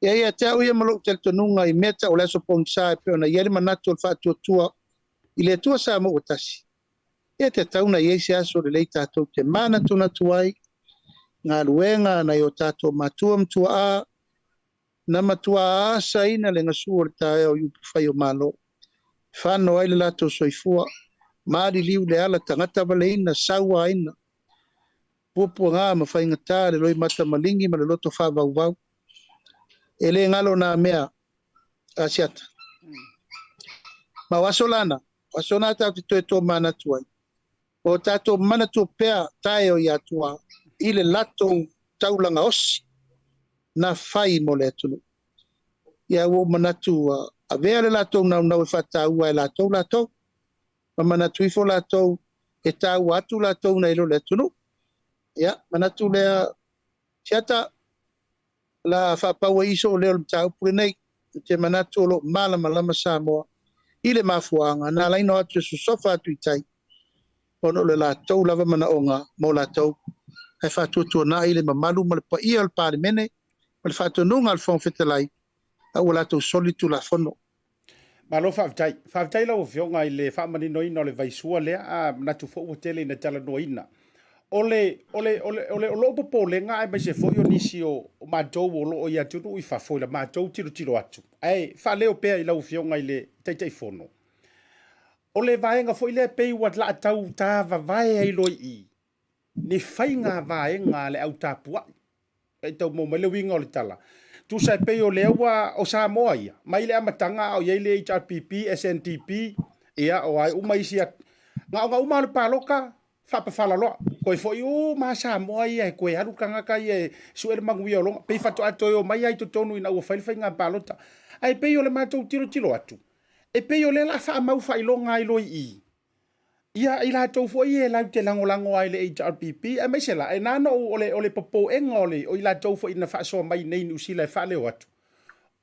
Ia ia te au ia ma lou talitonuga i mea tau o le aso pogisa e pei ona i ai le manatu o le faatuatua i le Atua Samoa ua tasi, ia tatau ona i ai se aso lelei tatou te manatunatu ai galuega a nai o tatou matua ma tuaa na matua asaina le gasu o le taeao i upufai o Malo, fano ai le latou soifua, maliliu le ala tagata valeina, sauaina, puapuaga ma faigata le loimata maligi ma le loto faavauvau. E le galo nā mea Asiata. Ma o aso lana, o aso nā tatou te toe tomanatu ai. O tatou manatua pea tae o i Atua i le latou taulaga osi na fai mo le atunuu. Ia ua ou manatu avea le latou naunau e faataua e latou latou, ma manatu ifo latou e taua atu latou nai lo le atunuu. Ia, manatu lea, Siata, la faapau ai sou leo i le mataupu lenei. Ou te manatu o lo o malamalama Samoa i le mafuaaga na ala ai ona o atu e sosofa atu i tai, ona o le latou lava manaoga mo latou, ae faatuatuanai le mamalu ma le paia o le Palemene ma le faatonuga a le Fofoga Fetalai, a ua latou soli le Tulafono. Malo faafetai. Faafetai lau Afioga i le faamaninoina o le vaisua lea, a manatu foi ua tele ina talanoaina. O le, o le, o le, o le, o lou popolega aemaise foi o nisi o, o matou o lo o i atunuu i fafo i la matou tilotilo atu, ae faaleo pea i lau Afioga i le Taitaifono, o le vaega foi lea pei ua laatau tavavae ai loa i i ni faiga vaega a le au tapuai. E tau maua mai le uiga o le tala. Tusa e pei o lea ua o Samoa ia, mai le amataga a o i ai le HRPP, SNDP, ia o ai uma isi at... Gaoga uma o le paloka, faapafala loa. Koe foi uma Samoa ia e koe alu tagata ia e sue le manuia o longa. Pei faatoa toe o mai ai totonu ina ua fai le faiga palota. Ae pei o le matou tilotilo atu, e pei o lea la faamau faailoga ai loa i i. Ia, i latou foi ia e latou te lagolago lava i le HRPP, aemaise la, e na ona ou, o le, o le popoega o, le, o i latou foi na faasoa mai nei i Niu Sila e faaleo atu,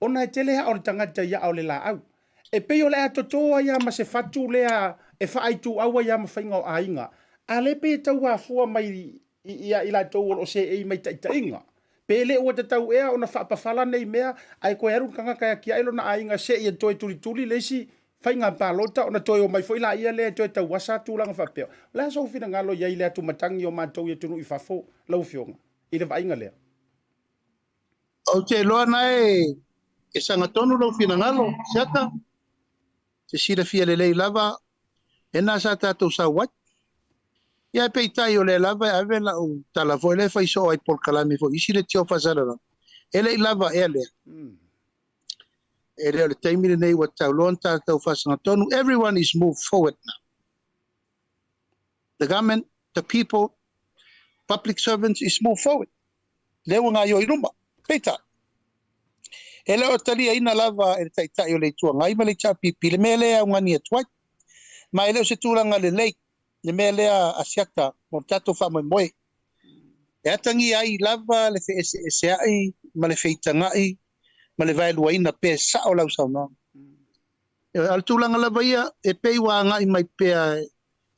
ona e tele aa o le tagata i aa o le laau. E pei o le a toto ai lava ma se fatu lea e faaituau ai lava ma faiga o aiga, a lea pei e tau afua mai ia i latou o lo o seei mai taitaiga. Pe le ua tatau ea ona faapafala nei mea ae toe alu le tagata e atiae lona aiga seia toe tulituli le isi faiga palota ona toe omai foi laia lea e toe tauasa tulaga faapea. O le a sou finagalo i ai i le atumatagi o matou i atunuu i fafo, lau Afioga, i le vaaiga lea? Ou te iloa na e sagatonu lou finagalo, Siata. Te silafia lelei lava lena sa tatou sau ai. Ia ae peitai o lea lava e ave lau tala foi lea e fai soo ai i polokalame foi isi leitio faasalalau, e le i lava ea lea. E le o le taimi lenei ua tatau loa ona tatou faasagatonu. Everyone is move forward now. The government, the people, public servants is move forward. Lea ua gaoioi i luma. Peitai, e le o taliaina lava e le Taitai o le Itu Agai ma le HRPP le mea lea e augani atu ai. Ma e le o se tulaga lelei le mea lea a Siata mo le tatou faamoemoe. E atagia ai lava le feeseeseai ma le feitaga'i ma le vaeluaina pe sao lau saunoaga. A o le tulaga lava ia, e pei ua agai mai pea e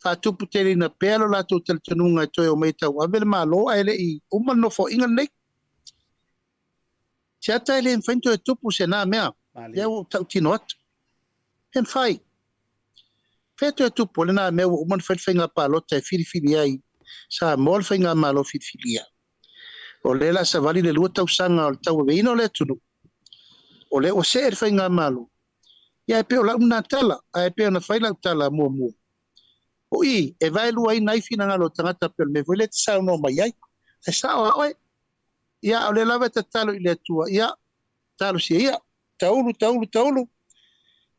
faatuputeleina pea lo latou talitonuga e toe omai e tauave le Malo ae le i uma le nofoaiga lenei. Siata e le mafai ona toe tupu se na mea, lea ua ou tautino atu. E mafai. Fea toe tupu ai lena mea ua uma ona fai le faiga palota e filifili ai Samoa le faigamalo filifilia. O lea o le a savali le 2 tausaga o le tauaveina o le atunuu, o lea ua see le faigamalo. Ia e pei o lau lena tala, ae pei ona fai lau tala muamua, o i e vaeluaina ai finagalo o tagata pei o le mea foi lea e te saunoa mai ai. Ae sao lava oe. Ia, a o lea lava e tatalo i le Atua, ia, talosia ia, taulu, taulu, taulu,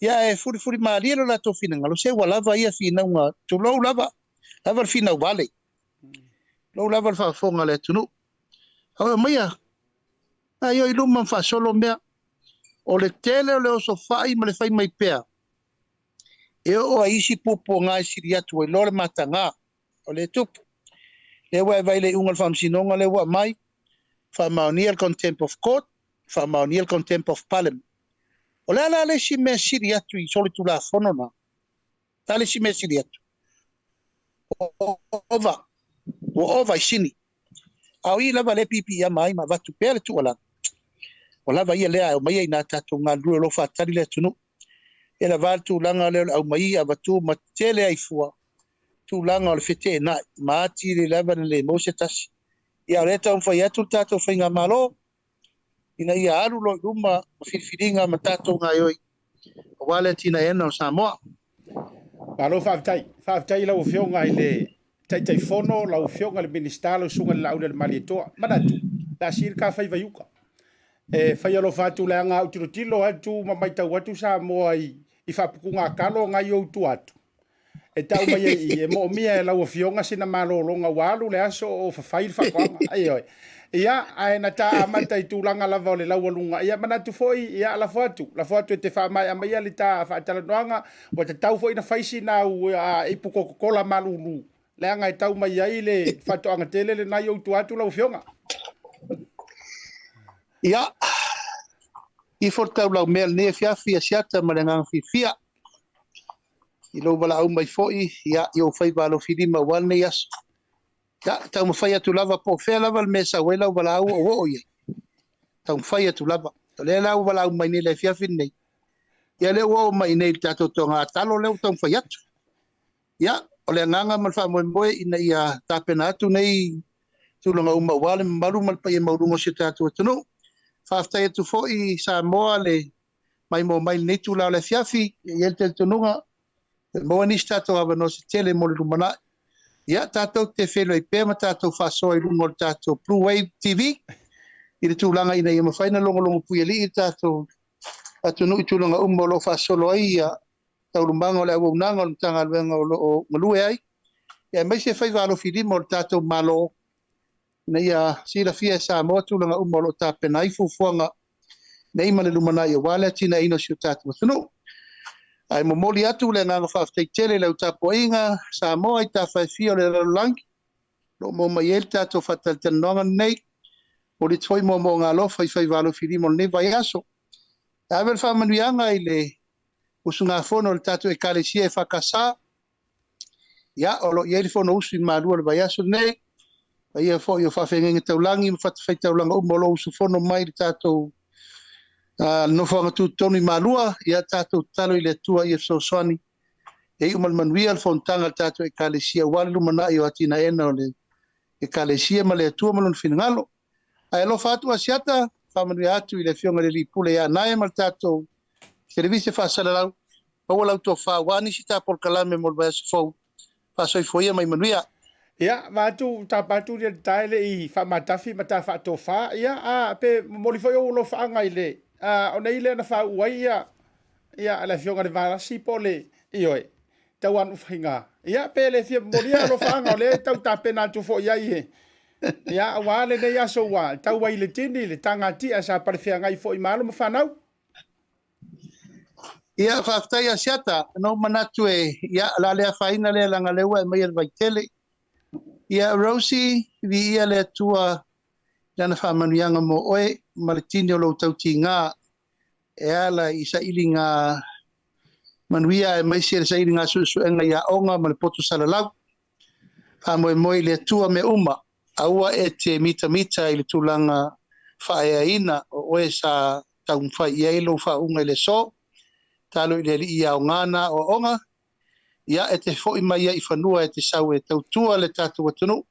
ia ae fulifuli malie lo latou finagalo, se ua lava ia finauga, tulou lava, lava le finau vale, tulou lava le faafofoga a le atunuu. A o aumaia, gaoioi i luma ma faasolo mea. O le tele o le oso fai ma le fai mai pea, e oo ai isi puapuaga e sili atu ua iloa le mataga o lea e tupu. Lea ua e vaai i le iuga o le faamasinoga lea ua aumai, faamaonia le contempt of court, faamaonia le contempt of parliament. O le a la le isi mea sili atu i solitulafono na? Le a le isi mea sili atu? Ua ova, ua ova i sini. A o i lava lea e piipiiama ai ma avatu pea le tuualalo, ua lava ia lea ae omai ai nā tatou galulue o lo o faatali le atunuu. E lava le tulaga lea o le aumaī avatu ma tele ai fua tulaga o le feteenai ma atili lava ona le maua se tasi. Ia o lea e taumafai atu le tatou faigamalo ina ia alu loa i luma ma filifiliga ma tatou gaoioi aua le atinaeina o Samoa. Malo faafetai. Faafetai i lau Afioga i le Taitaifono, lau Afioga i le Minisita, lau Susuga i le Laauli a le Malietoa. Manatu, le a sii le ta faiva i uka. E fai alofa atu leaga a ou tilotilo atu ma matau atu Samoa i faaputuga talo na i ou tua atu. E tau mai ai i, e moomia e lau Afioga sina malologa ua alu le aso o fafai le faatoaga. Ioe. Ia, ae na ta amata i tulaga lava o le laualuga. Ia, manatu foi, ia, lafo atu, lafo atu e te faamaea maia le ta faatalanoaga, ua tatau foi na fai sina au ipu kokokola malulu, leaga e tau mai ai le faatoaga tele lena i ou tua atu lau Afioga. Ia, ifo le taulaumea i lenei afiafi a Siata ma le agaga fiafia. I lou valaau mai foi ia, i ou faiva alofilima aua lenei aso. Ia, taumafai atu lava po o fea lava le mea e sau ai lau valaau o oo i ai. Taumafai atu lava. O lea la ua valaau mai nei i le afiafi lenei. Ia, lea ua oo mai i nei i le tatou toga talo lea ua taumafai atu. Ia, o le agaga ma le faamoemoe ina ia tapena atu nei tulaga uma aua le mamalu ma le paia maualuga o si o tatou atunuu. Faafetai atu foi Samoa le maimoa mai i lenei itula o le afiafi, e i ai le talitonuga e maua nisi tatou avanoa se tele mo le lumanai. Ia, tatou te feiloai pea ma tatou faasoa i luga o le tatou Blue Wave TV i le tulaga ina ia mafai ona logologo puialii le tatou atunuu i tulaga uma o lo o faasolo ai ia taualumaga o le auaunaga o le Matagaluega o lo o galue ai, aemaise faiva alofilima o le tatou Malo ina ia silafia e Samoa tulaga uma o lo o tapena ai fuafuaga nei ma le lumanai aua le atinaeina o si o tatou atunuu. Ae momoli atu le agaga faafetai tele i lau tapuaiga Samoa i tafa e fia o le lalolagi o lo o maua mai ai le tatou faatalatalanoaga lenei. Momoli atu foi moomooga alofa i faiva alofilima o lenei vaiaso. E ave le faamanuiaga i le usugafono a le tatou Ekalesia EFKS, ia, o lo o i ai le Fonousu i Malua i le vaiaso lenei. Paia foi o faafeagaiga taulagi ma fatafaitaulaga uma o lo o usufono mai i le tatou nofoaga tutotonu i Malua, ia tatou tatalo i le Atua ia fesoasoani e iu ma le manuia le fonotaga a le tatou Ekalesia aua le lumanai o atinaeina o le Ekalesia ma le Atua ma lona finagalo. Ae alofa atu Asiata, faamanuia atu i le Afioga i le Alii Pule ia Nae ma le tatou Televise Faasalalau, maua lau tofa aua nisi ta polokalame mo le vaiaso fou. Faasoifua ia ma ia manuia. Ia, vaeatu tapa atu le tae le i faamatafi ma ta faatofa, ia, a, pe momoli foi ou alofaaga i le, a, o nei lea na faauu ai ia, ia, le Afioga i le Valasi po o le, ioe, Tauanu Faiga. Ia, pe le fia momolia alofaaga o lea e tau tapena atu foi i ai e, ia, aua lenei aso ua tau ai i le tini, le tagatia sa palefeagai foi ma alo ma fanau. Ia, faafetai Asiata. Na ou manatu e, ia, o le a le afaina lea leaga o lea ua e aumaia le vaitele. Ia, Rosie, viia le Atua i Lana faamanuiaga mo oe ma le tini o lou tautiga e ala i sailiga manuia aemaise le sailiga suesuega i aoga ma le poto salalau. Faamoemoe i le Atua mea uma, aua e te mitamita i le tulaga faaeaina o oe sa taumafai i ai lou faauuga i le aso. Talo i le Alii ia aoga na aoaoga, ia e te foi mai ai i fanua e te sau e tautua le tatou atunuu,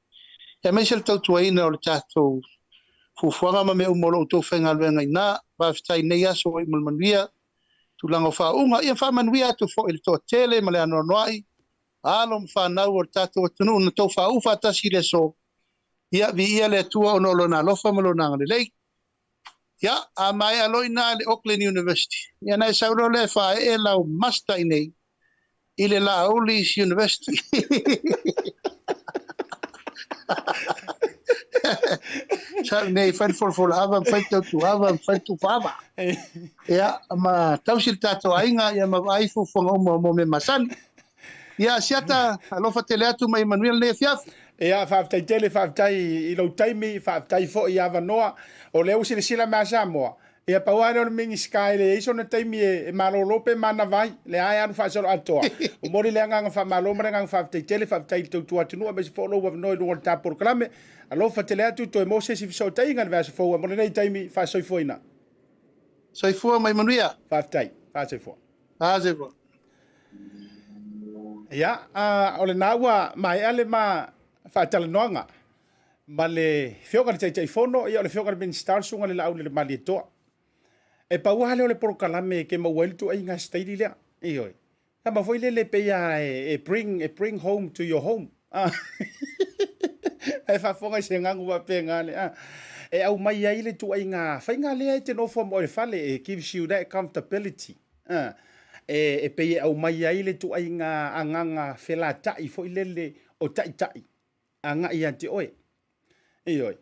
aemaise le tautuaina o le tatou fuafuaga ma mea uma o lo outou faigaluega i ina. Faafetai i lenei aso ua iu ma le manuia, tulaga o faauuga, ia faamanuia atu foi i le toatele ma le anoanoai alo ma fanau o le tatou atunuu na tou faauu faatasi i le aso. Ia viia le Atua ona o Lona alofa ma Lona agalelei. Ia, a maea loa i ina i le Auckland University, ia ona e sau loa lea e faaee lau Master i inei i le Laauli's University. Sau nei fai le folafolaava, ma fai le tautuava, ma fai le tufaava. Ia, ma tausi le tatou aiga, ia ma vaai fuafuaga uma mo mea masani. Ia, Asiata, alofa tele atu ma ia manuia lenei afiafi. Ia, faafetai tele, faafetai i lou taimi, faafetai foi i avanoa. O lea ua silasila mai a Samoa, ia pau lava lea o le Minisita e leai sona taimi e malolo pe manava ai. Lea lava e alu faasoloatoa. Momoli le agaga faamalo ma le agaga faafetai tele, faafetai i le tautua atunuu aemaise foi o lou avanoa i luga o le ta polokalame. Alofa tele atu, toe maua se isi fesootaiga i le vaiaso fou. Ae mo lenei taimi, faasoifuaina. Soifua ma ia manuia. Faafetai. Faasoifua. Faasoifua. Ia, o lena ua maea le ma faatalanoaga ma le Afioga i le Taitaifono, ia o le Afioga i le Minisita o le Susuga i le Laauli Malietoa. E pau lava lea o le polokalame e te maua ai le ituaiga sitaili lea. Ioe. Tama foi lele pei lava e bring, e bring home to your home. Ae faafofoga i se gagu faapena le, a. E aumai ai le ituaiga faiga lea e te nofo ma oe i le fale, it gives you that comfortability. A. E pei e aumai ai le ituaiga agaga felata'i foi lele o taitai agai ia te oe. Ioe.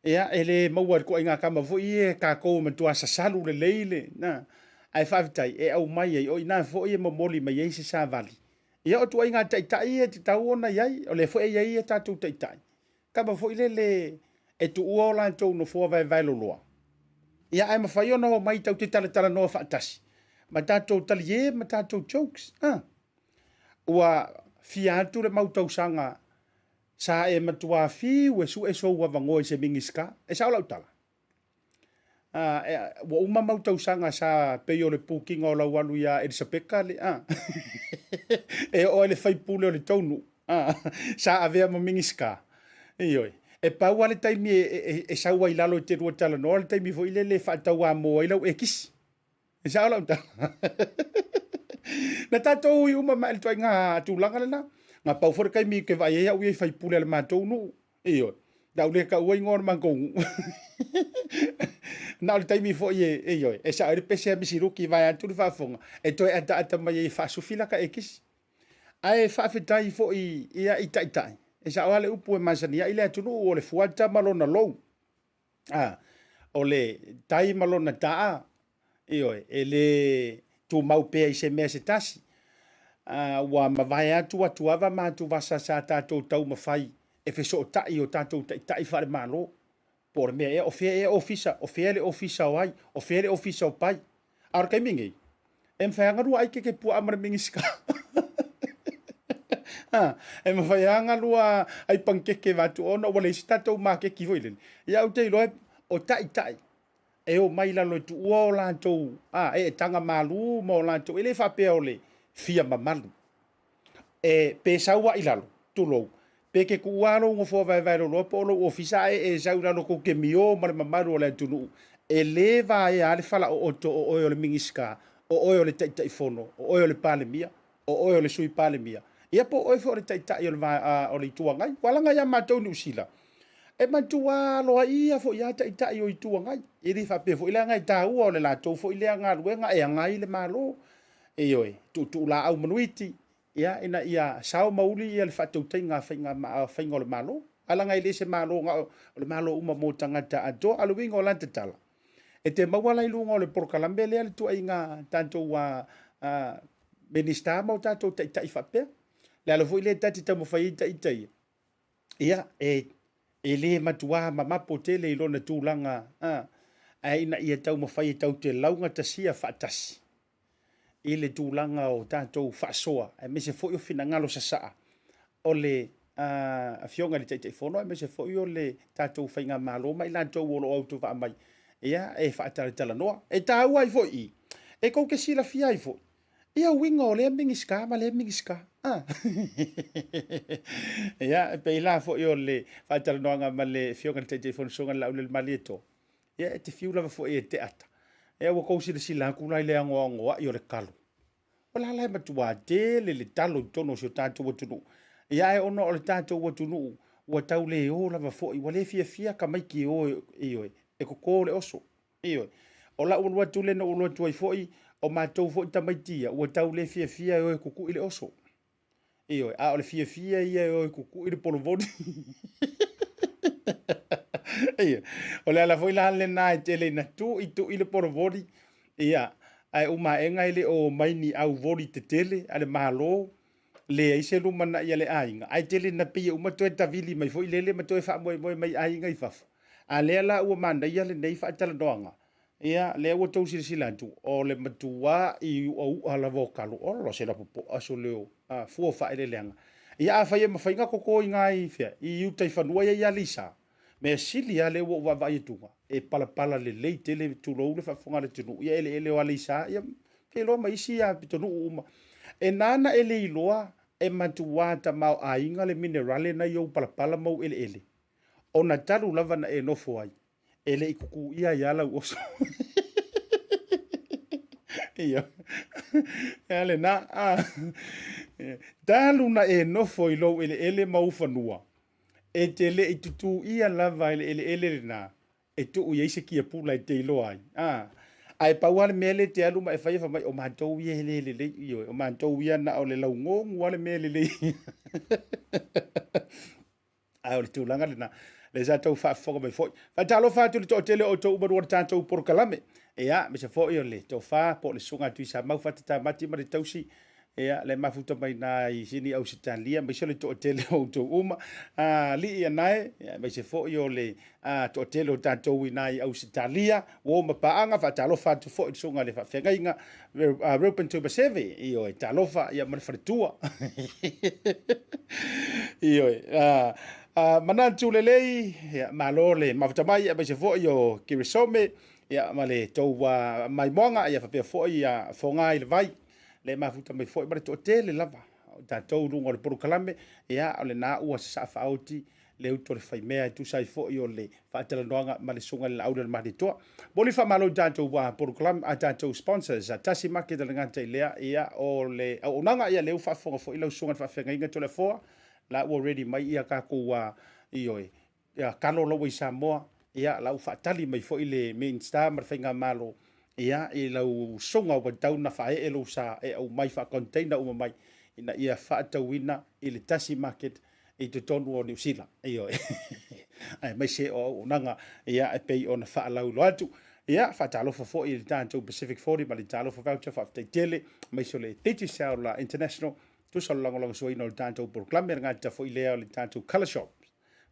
Ia, e le maua e le ituaiga tama foi ia tatou e matua sasalu lelei le, na. Ae faafetai e aumai ai, o i ina foi e momoli mai ai se savali. Ia, o ituaiga taitai ia e tatau ona i ai, o lea foi e i ai a tatou taitai. Tama foi lele e tuua o latou nofoa vaevaeloloa. Ia, ae mafai ona omai tatou te talatalanoa faatasi ma tatou talie ma tatou jokes. A. Ua fia atu le mau tausaga sa e matua fiu e sue sou avanoa i se Minisita. E sao lau tala? A, e, ua uma mau tausaga sa pei o le pukiga o lau alu iā Elisapeta le, a, e oo ai le faipule o le tou nuu, a, sa avea ma Minisita. Ioe. E pau lava le taimi e, e, e sau ai i lalo e te lua talanoa, le taimi foi lele e faatauamo ai lau ekisi. E sao lau tala. Na tatou ui uma mai le ituaiga tulaga lena. Na pau foi le taimi ke vaai ai au ia i faipule a le matou nuu. Ioe. Na ou le taua igoa o le matou nuu. Na o le taimi foi e, e ioe, e sao ai le pese a Misiluki vaeatu le faafofoga, e toe ataata mai ai e faasufi lata ekisi. Ae faafetai foi ia i taitai. E sao lava le upu e masani ai le atunuu o le fuata ma lona lou. A, o le tai ma lona taa, ioe, e le tumau pea i se mea se tasi. Ua mavae atu atuava ma atuvasa sa tatou taumafai e fesootai i o tatou taitai faale-Malo. Po o le mea ea, o fea ea ofisa, o fea le ofisa o ai, o fea le ofisa o Pai. A o le taimi nei, e mafai lava ona lua ai keke puaa ma le Minisita. E mafai lava ona lua ai panikeke vaeatu ona ua leai se tatou maketi foi lele. Ia ou te iloa o taitai e omai i lalo e tuua o latou eetaga malu ma o latou, e le faapea o le fia mamalu. E, pe sau lava i lalo, tulou, pe te tuua lava lou nofoa vaevae loloa po o lou ofisa ae e sau i lalo tou te mio ma le mamalu o le atunuu, e le vaea lava le falaooto o oe o le Minisita, o oe o le Taitaifono, o oe o le Palemia, o oe o le Sui Palemia, ia po o oe foi o le Taitai o le, o le Itu Agai. Ua laga ia matou i Niu Sila, e matua aloaia foi lava Taitai o Itu Agai. E le faapea foi leaga e taua o le latou foi lea galuega e agai le Malo. Ioe, tuutuulaau manuiti, ia, ina ia sao ma uli ia le faatautaiga a faiga, a faiga o le Malo. Ae leaga e le se Malo na o, o le Malo uma mo tagata atoa. A o le uiga o la tatala, e te maua la i luga o le polokalame lea le tuaiga tatou a, a Minisita ma o tatou taitai faapea. Le ala foi lea ta te taumafai ai ita ia, ia, e, e le matuā mamapo tele i lona tulaga, a, ae ina ia taumafai e tatou te laugatasia faatasi i le tulaga o tatou faasoa, aemaise foi o finagalo sasaa o le Afioga i le Taitaifono, aemaise foi o le tatou Faigamalo ma i latou o lo o autovaa mai, ia, e faatalatalanoa. E taua ai foi i, e tou te silafia ai foi ia uiga o lea Minisita ma lea Minisita. Ia, e pei la foi o le faatalanoaga ma le Afioga i le Taitaifono Susuga i le Laaulialemalietoa, ia e te fiu lava foi e te ata. Ia ua tou silasila atu la i le anoanoai o le talo. O la la e matua tele le talo i totonu o si o tatou atunuu. Ia ae ona o le tatou atunuu ua tau le o lava foi, ua le fiafia tamaiti e o ioe, e toto le oso. Ioe. O lau alu atu lea na ou alu atu ai foi, o matou foi tamaiti ia, ua tau le fiafia e o e kukui le oso. Ioe, a o le fiafia ia e o e kukui le polovoli. Ia, o le ala foi la lena e tele ina tui tui le polovoli, ia, ae uma aega e le o omai ni au voli tetele a le Malo, leai se lumanai a le aiga, ae tele ina pei e uma toe tavili mai foi lele ma toe faamoemoe mai i aiga i fafo. A lea la ua manaia lenei faatalanoaga, Ia, lea ua tou silasila atu, o le matuā i uaua lava o talo, ola se lapopoa sole o a, fua o faaeleeleaga. Ia, afai e mafai ona toto i ina i fea, i uta i fanua ia i Aleisa, mea sili lava lea ua ou vaavaai atuga, e palapala lelei tele, tulou le faafofoga a le atunuu, ia eleele o Aleisa, ia, te iloa ma isi a pitonuu uma. E nāna e le iloa e matuā tamaoaiga le minerale na i ou palapala ma ou eleele, ona talu lava na e nofo ai, E le i kukuia ai lava lau oso. Ia, e a lena. Ah. Talu na e nofo i lou eleele ma ou fanua, e te le i tutuia lava i le eleele lena e tuu i ai se kiapula e te iloa ai. Ah. Ae pau lava le mea lea e te alu ma e fai fai mai, o matou ia e le lelei, ioe, o matou ia na o le laugogo lava le mea lelei. Ae o le tulaga lena, lea sa tau faafofoga mai foi. Faatalofa atu i le toatele o outou uma lua le tatou polokalame. Ia, aemaise foi o le tofa po o le susuga a Tuisamau Fata Tamati ma le tausi, ia, le mafuta mai na i Sini Ausetalia, aemaise o le toatele o outou uma. Alii Anae, ia, aemaise foi o le toatele o tatou i na i Ausetalia, uo ma paaga, faatalofa atu foi i le susuga i le faafeagaiga Reuben Tumaseve, ioe, talofa, ia, ma le faletua. Ioe, manatu lelei, ia, malo le mafuta mai, aemaise foi o Kirisome, ia, ma le tou maimoaga, ia, faapea foi ia Foga i le vai, le mafuta mai foi ma le toatele lava o tatou luga o le polokalame, ia, o lena ua sasaa faaoti le utu a le faimea e tusa ai foi o le faatalanoaga ma le susuga i le Laauli o le Malietoa. Momoli faamalo i tatou polokalame, a tatou sponsors, a Tasi Market a le gata i lea, ia, o le auaunaga, ia, lea ua faafofoga foi lau susuga i le faafeagaiga Toleafoa, la ua ready mai ia tatou, ioe, ia, talo la ua i Samoa, ia, la ua faatali mai foi le Minisita ma le Faigamalo, ia, i lau susuga ua tatau ona faaee lou sa e aumai faa-container uma mai, ina ia faatauina i le Tasi Market i totonu o Niu Sila, ioe, aemaise o auaunaga ia e pei ona faalauiloa atu. Ia, faatalofa foi i le tatou Pacific 40 ma le Talofa Voucher, faafetai tele, aemaise o le Digicel International, tusa o le lagolagosuaina o le tatou polokalame, le gata foi lea o le tatou Colour Shop.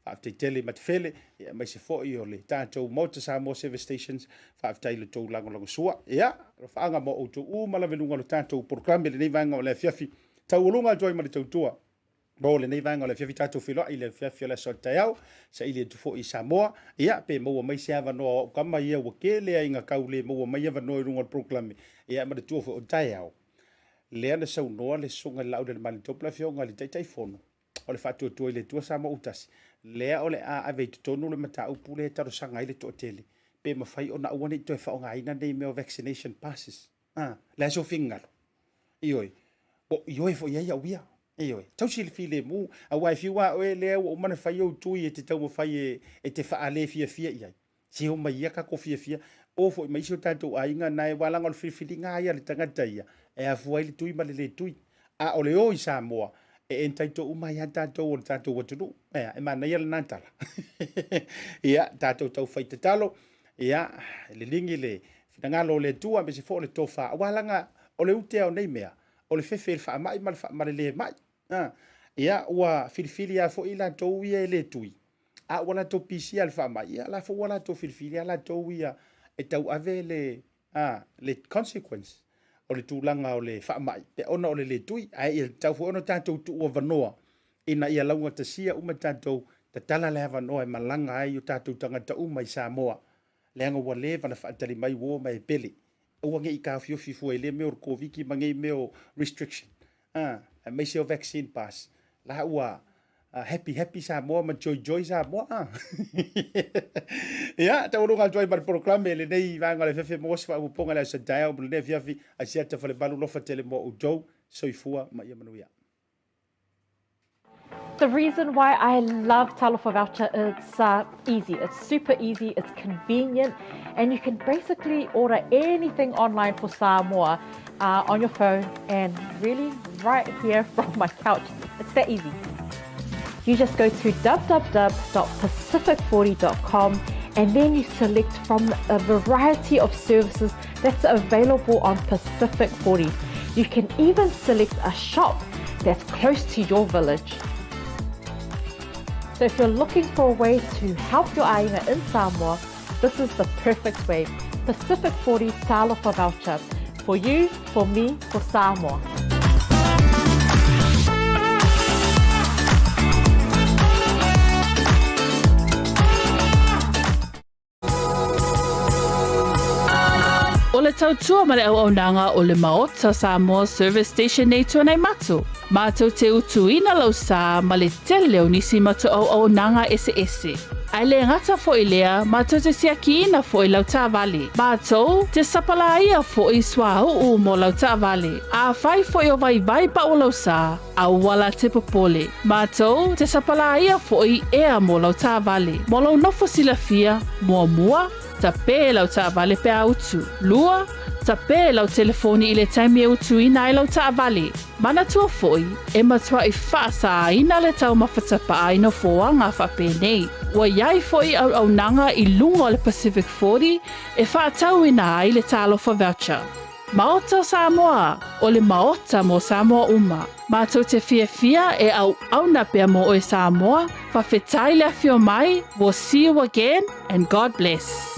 Faafetai tele i Matafele, ia, aemaise foi o le tatou Maota Samoa Service Stations, faafetai i le tou lagolagosua. Ia, alofaaga mo outou uma lava i luga o le tatou polokalame i lenei vaega o le afiafi, taualuga atu ai ma le tautua. Mo lenei vaega o le afiafi tatou feiloai i le afiafi o le aso taeao, saili atu foi i Samoa, ia pe maua mai se avanoa o au kama ia ua tele ai ina tau le maua mai avanoa i luga o le polokalame, ia manatua foi o taeao. Lea na saunoa le susuga i le Laaulialemalietopo le afioga i le Taitaifono o le Faatuatua i le Atua Samoa Autasi, lea o le a ave i totonu le mataupu lea e talosaga ai le toatele, pe mafai ona aua ne i toe faaaogaina nei mea o vaccination passes. A, le a sou finagalo? Ioe, ua ioe foi i ai au ia. Ioe, tausi le filemu, aua e fiu lava oe lea ua uma ona fai ou tui e te taumafai e, e te faale fiafia i ai. Se o mai ia tatou fiafia, o foi ma isi o tatou aiga na e, aua leaga o le filifiliga lava ia a le tagata ia, e afua ai le tui ma le le tui. A o le o i Samoa, e entitle uma ai lava tatou o le tatou atunuu. Ea, e manaia lena tala. Ia, tatou tau fai tatalo, ia, liligi le finagalo o le Atua aemaise foi o le tofa, aua leaga o le ute o nei mea, o le fefe i le faamai ma le, ma le le mai. A, ia, ua filifili lava foi i latou ia e le tui, a ua latou pisia le faamai, ia, la foi ua latou filifili lava latou ia e tauave le, a, le consequence o le tulaga o le faamai, pe ona o le le tui, ae ia tatau foi ona tatou tuuavanoa ina ia laugatasia uma tatou, tatala le avanoa e malaga ai o tatou tagata uma i Samoa, leaga ua leva ona faatali mai uo ma e pele. Aua ne i taofiofi fua i lea mea o le Koviti ma nei mea o restriction, a, aemaise o vaccine pass, la ua happy happy Samoa ma joy joy Samoa. A. Ia, taualuga atu ai ma le polokalame i lenei vaega o le afiafi mo se faaopoopoga i le aso taeao ma lenei afiafi, Asiata Falemalu lofa tele mo outou, soifua ma ia manuia. The reason why I love Talofa Voucher, it's easy. It's super easy, it's convenient, and you can basically order anything online for Samoa on your phone and really right here from my couch. It's that easy. You just go to www.pacific40.com and then you select from a variety of services that's available on Pacific 40. You can even select a shop that's close to your village. So if you're looking for a way to help your aina in Samoa, this is the perfect way. Pacific 40 Talofa Voucher. For you, for me, for Samoa. O le tautua ma le auaunaga o le Maota Samoa Service Station nei Tuanaimato, mātou te utuina lau sā ma le tele o nisi matou auaunaga eseese. Ae le gata foi lea, mātou te siakiina foi lau taavale. Mātou te sapalāia foi suauu mo lau taavale. Afai foi o vaivai pau lau sā, Aua la te popole. Mātou te sapalāia foʻi ea mo lau taavale. Mo lou nofo silafia, muamua, tapē lau taavale pe a utu. Lua, tapē lau telefoni i le taimi e utuina ai lau taavale. Manatua foʻi, e matuaʻi faasāina le taumafa tapaa i nofoaga faapenei. Ua iai foʻi auaunaga i luga o le Pacific 40 e faatauina ai le Talofa Voucher. Maota o Samoa, o le Maota mo Samoa uma. Matou te fiafia e auauna pea mo oe Samoa, fafetai le afio mai, we'll see you again and God bless.